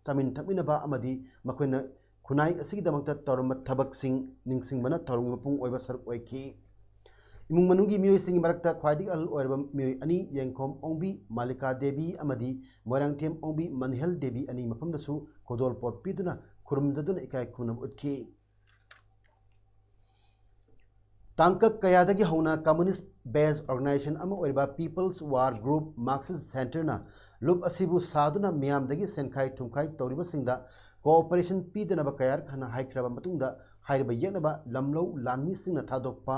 ꯆꯥꯃꯤꯟ ꯊꯛꯃꯤꯟꯅꯕ ꯑꯃꯗꯤ ꯃꯈꯣꯏꯅ ꯈꯨꯟꯅꯥꯏ ꯑꯁꯤꯒꯤꯗꯃꯛꯇ ꯇꯧꯔꯝꯕ ꯊꯕꯛꯁꯤꯡ ꯅꯤꯡꯁꯤꯡꯕꯅ ꯊꯧꯔꯝꯒꯤ ꯃꯄꯨꯡ ꯑꯣꯏꯕ ꯁꯔꯨꯛ ꯑꯣꯏꯈꯤ꯫ ꯏꯃꯨꯡ ꯃꯅꯨꯡꯒꯤ ꯃꯤꯑꯣꯏꯁꯤꯡꯒꯤ ꯃꯔꯛꯇ ꯈ꯭ꯋꯥꯏꯗꯒꯤ ꯑꯍꯜ ꯑꯣꯏꯔꯕ ꯃꯤꯑꯣꯏ ꯑꯅꯤ, ꯌꯦꯡꯈꯣꯝ ꯑꯣꯡꯕꯤ ꯃꯥꯂꯤꯀꯥ ꯗꯦꯕꯤ ꯑꯃꯗꯤ ꯃꯣꯏꯔꯥꯡꯊꯦꯝ ꯑꯣꯡꯕꯤ ꯃꯅꯤꯍꯜ ꯗꯦꯕꯤ ꯑꯅꯤ ꯃꯐꯝꯗꯁꯨ ꯈꯨꯗꯣꯜꯄꯣꯠ ꯄꯤꯗꯨꯅ ꯈꯨꯔꯨꯝꯖꯗꯨꯅ ꯏꯀꯥꯏ ꯈꯨꯝꯅꯕ ꯎꯠꯈꯤ꯫ ꯇꯥꯡꯀꯛ ꯀꯌꯥꯗꯒꯤ ꯍꯧꯅ ꯀꯝꯃꯨꯅꯤꯁ꯭ꯠ ꯕꯦꯖ ꯑꯣꯔꯒꯅꯥꯏꯖꯦꯁꯟ ꯑꯃ ꯑꯣꯏꯔꯤꯕ ꯄꯤꯄꯜꯁ ꯋꯥꯔ ꯒ꯭ꯔꯨꯞ ꯃꯥꯔꯛꯁꯤꯁ꯭ꯠ ꯁꯦꯟꯇꯔꯅ ꯂꯨꯞ ꯑꯁꯤꯕꯨ ꯁꯥꯗꯨꯅ ꯃꯤꯌꯥꯝꯗꯒꯤ ꯁꯦꯟꯈꯥꯏ ꯊꯨꯝꯈꯥꯏ ꯇꯧꯔꯤꯕꯁꯤꯡꯗ cooperation ꯄꯤꯗꯅꯕ ꯀꯌꯥꯔꯛ ꯍꯟꯅ ꯍꯥꯏꯈ꯭ꯔꯕ ꯃꯇꯨꯡꯗ, ꯍꯥꯏꯔꯤꯕ ꯌꯦꯛꯅꯕ ꯂꯝꯂꯧ ꯂꯥꯟꯃꯤꯁꯤꯡꯅ ꯊꯥꯗꯣꯛꯄ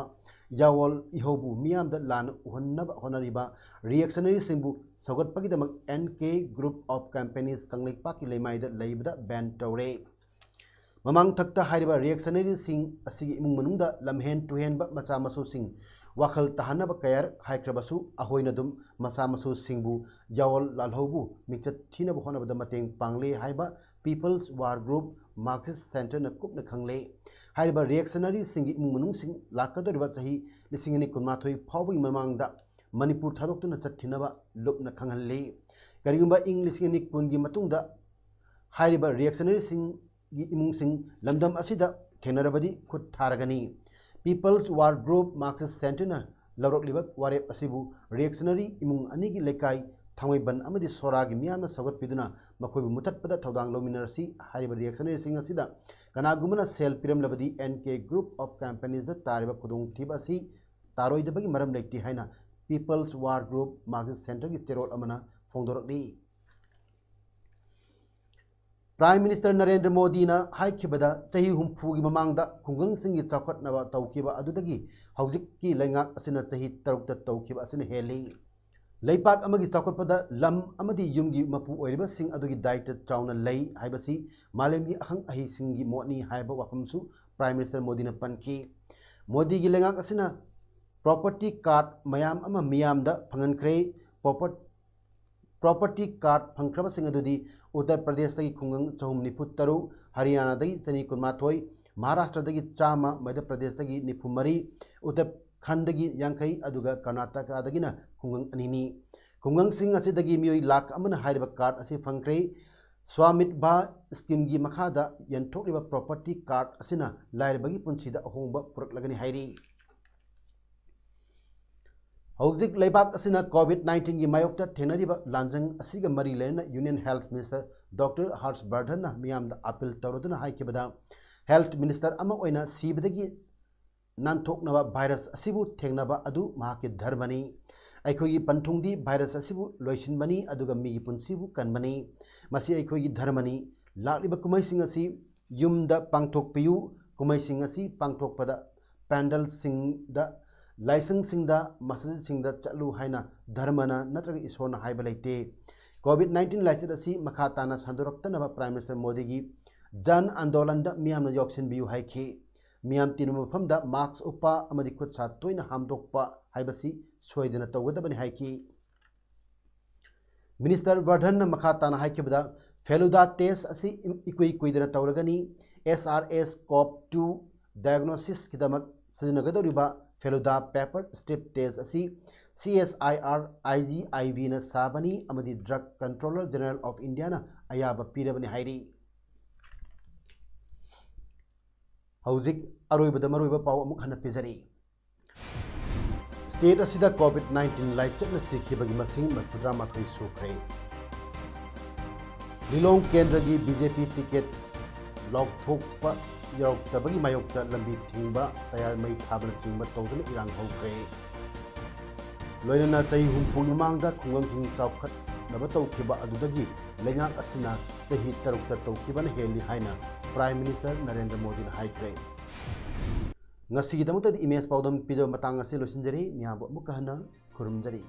ꯌꯥꯋꯣꯜ ꯏꯍꯧꯕꯨ ꯃꯤꯌꯥꯝꯗ ꯂꯥꯟꯅ ꯎꯍꯟꯅꯕ ꯍꯣꯠꯅꯔꯤꯕ reactionaryꯁꯤꯡꯕꯨ ꯁꯧꯒꯠꯄꯒꯤꯗꯃꯛ N K Group of Companies ꯀꯪꯂꯩꯄꯥꯛꯀꯤ ꯂꯩꯃꯥꯏꯗ ꯂꯩꯕꯗ ban ꯇꯧꯔꯦ꯫ ꯃꯃꯥꯡ ꯊꯛꯇ ꯍꯥꯏꯔꯤꯕ reactionaryꯁꯤꯡ ꯑꯁꯤꯒꯤ ꯏꯃꯨꯡ ꯃꯅꯨꯡꯗ ꯂꯝꯍꯦꯟ ꯇꯨꯍꯦꯟꯕ ꯃꯆꯥ ꯃꯁꯨꯁꯤꯡ ꯋꯥꯈꯜ ꯇꯥꯍꯟꯅꯕ ꯀꯌꯥꯔꯛ ꯍꯥꯏꯈ꯭ꯔꯕꯁꯨ, ꯑꯍꯣꯏꯅ ꯑꯗꯨꯝ ꯃꯆꯥ ꯃꯁꯨꯁꯤꯡꯕꯨ ꯌꯥꯋꯣꯜ ꯂꯥꯜꯍꯧꯕꯨ ꯃꯤꯡꯆꯠ ꯊꯤꯅꯕ ꯍꯣꯠꯅꯕꯗ ꯃꯇꯦꯡ ꯄꯥꯡꯂꯦ ꯍꯥꯏꯕ People's War Group Marxist Centreꯅ ꯀꯨꯞꯅ ꯈꯪꯂꯦ꯫ ꯍꯥꯏꯔꯤꯕ reactionaryꯁꯤꯡꯒꯤ ꯏꯃꯨꯡ ꯃꯅꯨꯡꯁꯤꯡ ꯂꯥꯛꯀꯗꯧꯔꯤꯕ ꯆꯍꯤ ꯂꯤꯁꯤꯡ ꯑꯅꯤ ꯀꯨꯟꯃꯥꯊꯣꯏ ꯐꯥꯎꯕꯒꯤ ꯃꯃꯥꯡꯗ ꯃꯅꯤꯄꯨꯔ ꯊꯥꯗꯣꯛꯇꯨꯅ ꯆꯠꯈꯤꯅꯕ ꯂꯨꯞꯅ ꯈꯪꯍꯜꯂꯤ꯫ ꯀꯔꯤꯒꯨꯝꯕ ꯏꯪ ꯂꯤꯁꯤꯡ ꯑꯅꯤ ꯀꯨꯟꯒꯤ ꯃꯇꯨꯡꯗ ꯍꯥꯏꯔꯤꯕ reactionaryꯁꯤꯡꯒꯤ ꯏꯃꯨꯡꯁꯤꯡ ꯂꯝꯗꯝ ꯑꯁꯤꯗ ꯊꯦꯡꯅꯔꯕꯗꯤ ꯈꯨꯠ ꯊꯥꯔꯒꯅꯤ꯫ People's War Group Marxist Centreꯅ ꯂꯧꯔꯛꯂꯤꯕ ꯋꯥꯔꯦꯞ ꯑꯁꯤꯕꯨ reactionary ꯏꯃꯨꯡ ꯑꯅꯤꯒꯤ ꯂꯩꯀꯥꯏ ꯊꯥꯡꯃꯩꯕꯟ ꯑꯃꯗꯤ ꯁꯣꯔꯥꯒꯤ ꯃꯤꯌꯥꯝꯅ ꯁꯧꯒꯠꯄꯤꯗꯨꯅ ꯃꯈꯣꯏꯕꯨ ꯃꯨꯊꯠꯄꯗ ꯊꯧꯗꯥꯡ ꯂꯧꯃꯤꯟꯅꯔꯁꯤ꯫ ꯍꯥꯏꯔꯤꯕ reactionaryꯁꯤꯡ ꯑꯁꯤꯗ ꯀꯅꯥꯒꯨꯝꯕꯅ ꯁꯦꯜ ꯄꯤꯔꯝꯂꯕꯗꯤ N K Group of Companiesꯗ ꯇꯥꯔꯤꯕ ꯈꯨꯗꯣꯡꯊꯤꯕ ꯑꯁꯤ ꯇꯥꯔꯣꯏꯗꯕꯒꯤ ꯃꯔꯝ ꯂꯩꯇꯦ ꯍꯥꯏꯅ People's War Group Marxist Centreꯒꯤ ꯆꯦꯔꯣꯜ ꯑꯃꯅ ꯐꯣꯡꯗꯣꯔꯛꯂꯤ꯫ Prime Minister ꯅꯔꯦꯟꯗ꯭ꯔ ꯃꯣꯗꯤꯅ ꯍꯥꯏꯈꯤꯕꯗ, ꯆꯍꯤ ꯍꯨꯝꯐꯨꯒꯤ ꯃꯃꯥꯡꯗ ꯈꯨꯡꯒꯪꯁꯤꯡꯒꯤ ꯆꯥꯎꯈꯠꯅꯕ ꯇꯧꯈꯤꯕ ꯑꯗꯨꯗꯒꯤ ꯍꯧꯖꯤꯛꯀꯤ ꯂꯩꯉꯥꯛ ꯑꯁꯤꯅ ꯆꯍꯤ ꯇꯔꯨꯛꯇ ꯇꯧꯈꯤꯕ ꯑꯁꯤꯅ ꯍꯦꯜꯂꯤ꯫ ꯂꯩꯄꯥꯛ ꯑꯃꯒꯤ ꯆꯥꯎꯈꯠꯄꯗ ꯂꯝ ꯑꯃꯗꯤ ꯌꯨꯝꯒꯤ ꯃꯄꯨ ꯑꯣꯏꯔꯤꯕꯁꯤꯡ ꯑꯗꯨꯒꯤ ꯗꯥꯏꯇ ꯆꯥꯎꯅ ꯂꯩ ꯍꯥꯏꯕꯁꯤ ꯃꯥꯂꯦꯝꯒꯤ ꯑꯈꯪ ꯑꯍꯩꯁꯤꯡꯒꯤ ꯃꯣꯠꯅꯤ ꯍꯥꯏꯕ ꯋꯥꯐꯝꯁꯨ Prime Minister ꯃꯣꯗꯤꯅ ꯄꯟꯈꯤ꯫ ꯃꯣꯗꯤꯒꯤ ꯂꯩꯉꯥꯛ ꯑꯁꯤꯅ property card ꯃꯌꯥꯝ ꯑꯃ ꯃꯤꯌꯥꯝꯗ ꯐꯪꯍꯟꯈ꯭ꯔꯦ꯫ Proper-, property card ꯐꯪꯈ꯭ꯔꯕꯁꯤꯡ ꯑꯗꯨꯗꯤ ꯎꯠꯇꯔ ꯄ꯭ꯔꯗꯦꯁꯇꯒꯤ ꯈꯨꯡꯒꯪ ꯆꯍꯨꯝ ꯅꯤꯐꯨ ꯇꯔꯨꯛ, ꯍꯔꯤꯌꯥꯅꯥꯗꯒꯤ ꯆꯅꯤ ꯀꯨꯟꯃꯥꯊꯣꯏ, ꯃꯍꯥꯔꯥꯁꯇ꯭ꯔꯗꯒꯤ ꯆꯥꯝꯃ, ꯃꯙ꯭ꯌ ꯄ꯭ꯔꯗꯦꯁꯇꯒꯤ ꯅꯤꯐꯨ ꯃꯔꯤ, ꯎꯠꯇꯔꯈꯟꯗꯒꯤ ꯌꯥꯡꯈꯩ, ꯑꯗꯨꯒ ꯀꯔꯅꯥꯇꯀꯥꯗꯒꯤꯅ ꯈꯨꯡꯒꯪ ꯑꯅꯤꯅꯤ꯫ ꯈꯨꯡꯒꯪꯁꯤꯡ ꯑꯁꯤꯗꯒꯤ ꯃꯤꯑꯣꯏ ꯂꯥꯈ ꯑꯃꯅ ꯍꯥꯏꯔꯤꯕ card ꯑꯁꯤ ꯐꯪꯈ꯭ꯔꯦ꯫ ꯁ꯭ꯋꯥꯃꯤꯠꯚꯥ schemeꯒꯤ ꯃꯈꯥꯗ ꯌꯦꯟꯊꯣꯛꯂꯤꯕ property card ꯑꯁꯤꯅ ꯂꯥꯏꯔꯕꯒꯤ ꯄꯨꯟꯁꯤꯗ ꯑꯍꯣꯡꯕ ꯄꯨꯔꯛꯂꯒꯅꯤ ꯍꯥꯏꯔꯤ꯫ ꯍꯧꯖꯤꯛ ꯂꯩꯕꯥꯛ ꯑꯁꯤꯅ COVID nineteenꯒꯤ ꯃꯥꯌꯣꯛꯇ ꯊꯦꯡꯅꯔꯤꯕ ꯂꯥꯟꯖꯪ ꯑꯁꯤꯒ ꯃꯔꯤ ꯂꯩꯅꯅ Union Health Minister Doctor ꯍꯔꯁ ꯕꯔꯙꯟꯅ ꯃꯤꯌꯥꯝꯗ appeal ꯇꯧꯔꯗꯨꯅ ꯍꯥꯏꯈꯤꯕꯗ, health minister ꯑꯃ ꯑꯣꯏꯅ ꯁꯤꯕꯗꯒꯤ ꯅꯥꯟꯊꯣꯛꯅꯕ virus ꯑꯁꯤꯕꯨ ꯊꯦꯡꯅꯕ ꯑꯗꯨ ꯃꯍꯥꯛꯀꯤ ꯙꯔꯃꯅꯤ꯫ ꯑꯩꯈꯣꯏꯒꯤ ꯄꯟꯊꯨꯡꯗꯤ virus ꯑꯁꯤꯕꯨ ꯂꯣꯏꯁꯤꯟꯕꯅꯤ, ꯑꯗꯨꯒ ꯃꯤꯒꯤ ꯄꯨꯟꯁꯤꯕꯨ ꯀꯟꯕꯅꯤ꯫ ꯃꯁꯤ ꯑꯩꯈꯣꯏꯒꯤ ꯙꯔꯃꯅꯤ꯫ ꯂꯥꯛꯂꯤꯕ ꯀꯨꯝꯍꯩꯁꯤꯡ ꯑꯁꯤ ꯌꯨꯝꯗ ꯄꯥꯡꯊꯣꯛꯄꯤꯌꯨ꯫ ꯀꯨꯝꯍꯩꯁꯤꯡ ꯑꯁꯤ ꯄꯥꯡꯊꯣꯛꯄꯗ ꯄꯦꯟꯗꯜꯁꯤꯡꯗ, ꯂꯥꯏꯁꯪꯁꯤꯡꯗ, ꯃꯁꯖꯤꯗꯁꯤꯡꯗ ꯆꯠꯂꯨ ꯍꯥꯏꯅ ꯙꯔꯃꯅ ꯅꯠꯇ꯭ꯔꯒ ꯏꯁꯣꯔꯅ ꯍꯥꯏꯕ ꯂꯩꯇꯦ꯫ ꯀꯣꯚꯤꯗ ꯅꯥꯏꯟꯇꯤꯟ ꯂꯥꯏꯆꯠ ꯑꯁꯤ ꯃꯈꯥ ꯇꯥꯅ ꯁꯟꯗꯣꯔꯛꯇꯅꯕ ꯄ꯭ꯔꯥꯏꯝ ꯃꯤꯅꯤꯁꯇꯔ ꯃꯣꯗꯤꯒꯤ ꯖꯟ ꯑꯟꯗꯣꯂꯟꯗ ꯃꯤꯌꯥꯝꯅ ꯌꯥꯎꯁꯤꯟꯕꯤꯌꯨ ꯍꯥꯏꯈꯤ꯫ ꯃꯤꯌꯥꯝ ꯇꯤꯟꯕ ꯃꯐꯝꯗ ꯃꯥꯁꯛ ꯎꯞꯄ ꯑꯃꯗꯤ ꯈꯨꯠ ꯁꯥ ꯇꯣꯏꯅ ꯍꯥꯝꯗꯣꯛꯄ ꯍꯥꯏꯕꯁꯤ ꯁꯣꯏꯗꯅ ꯇꯧꯒꯗꯕꯅꯤ ꯍꯥꯏꯈꯤ꯫ ꯃꯤꯅꯤꯁꯇꯔ ꯕꯔꯙꯟꯅ ꯃꯈꯥ ꯇꯥꯅ ꯍꯥꯏꯈꯤꯕꯗ, ꯐꯦꯂꯨꯗꯥ ꯇꯦꯁ ꯑꯁꯤ ꯏꯀꯨꯏ ꯀꯨꯏꯗꯅ ꯇꯧꯔꯒꯅꯤ꯫ ꯑꯦꯁ ꯑꯥꯔ ꯑꯦꯁ ꯀꯣꯚ ꯇꯨ ꯗꯥꯏꯒꯅꯣꯁꯤꯁꯀꯤꯗꯃꯛ ꯁꯤꯖꯤꯟꯅꯒꯗꯧꯔꯤꯕ ꯐꯦꯂꯨꯗꯥ ꯄꯦꯄꯔ ꯁ꯭ꯇ꯭ꯔꯤꯞ ꯇꯦꯁ ꯑꯁꯤ ꯁꯤ ꯑꯦꯁ ꯑꯥꯏ ꯑꯥꯔ ꯑꯥꯏ ꯖꯤ ꯑꯥꯏ ꯚꯤꯅ ꯁꯥꯕꯅꯤ ꯑꯃꯗꯤ ꯗ꯭ꯔꯒ ꯀꯟꯇ꯭ꯔꯣꯂꯔ ꯖꯦꯅꯔꯦꯜ ꯑꯣꯐ ꯏꯟꯗꯤꯌꯥꯅ ꯑꯌꯥꯕ ꯄꯤꯔꯕꯅꯤ ꯍꯥꯏꯔꯤ꯫ ꯍꯧꯖꯤꯛ ꯑꯔꯣꯏꯕꯗ ꯃꯔꯨꯑꯣꯏꯕ ꯄꯥꯎ ꯑꯃꯨꯛ ꯍꯟꯅ ꯄꯤꯖꯔꯤ꯫ ꯁ꯭ꯇꯦꯠ ꯑꯁꯤꯗ ꯀꯣꯚꯤꯗ ꯅꯥꯏꯟꯇꯤꯟ ꯂꯥꯏꯆꯠꯅ ꯁꯤꯈꯤꯕꯒꯤ ꯃꯁꯤꯡ ꯃꯔꯤꯐꯨꯇꯔꯥ ꯃꯥꯊꯣꯏ ꯁꯨꯈ꯭ꯔꯦ꯫ ꯂꯤꯂꯣꯡ ꯀꯦꯟꯗ꯭ꯔꯒꯤ ꯕꯤ ꯖꯦ ꯄꯤ ꯇꯤꯀꯦꯠ ꯂꯥꯎꯊꯣꯛꯄ ꯌꯥꯎꯔꯛꯇꯕꯒꯤ ꯃꯥꯌꯣꯛꯇ ꯂꯝꯕꯤ ꯊꯤꯡꯕ, ꯇꯌꯥꯔ ꯃꯩ ꯊꯥꯕꯅꯆꯤꯡꯕ ꯇꯧꯗꯨꯅ ꯏꯔꯥꯡ ꯍꯧꯈ꯭ꯔꯦ꯫ ꯂꯣꯏꯅꯅ ꯆꯍꯤ ꯍꯨꯝꯐꯨꯒꯤ ꯃꯃꯥꯡꯗ ꯈꯨꯡꯒꯪꯁꯤꯡ ꯆꯥꯎꯈꯠꯅꯕ ꯇꯧꯈꯤꯕ ꯑꯗꯨꯗꯒꯤ ꯂꯩꯉꯥꯛ ꯑꯁꯤꯅ ꯆꯍꯤ ꯇꯔꯨꯛꯇ ꯇꯧꯈꯤꯕꯅ ꯍꯦꯜꯂꯤ ꯍꯥꯏꯅ ꯄ꯭ꯔꯥꯏꯝ ꯃꯤꯅꯤꯁꯇꯔ ꯅꯔꯦꯟꯗ꯭ꯔ ꯃꯣꯗꯤꯅ ꯍꯥꯏꯈ꯭ꯔꯦ꯫ ꯉꯁꯤꯒꯤꯗꯃꯛꯇꯗꯤ ꯏꯃꯦꯖ ꯄꯥꯎꯗꯝ ꯄꯤꯖꯕ ꯃꯇꯥꯡ ꯑꯁꯤ ꯂꯣꯏꯁꯤꯟꯖꯔꯤ꯫ ꯃꯤꯌꯥꯝꯕꯨ ꯑꯃꯨꯛꯀ ꯍꯟꯅ ꯈꯨꯔꯨꯝꯖꯔꯤ꯫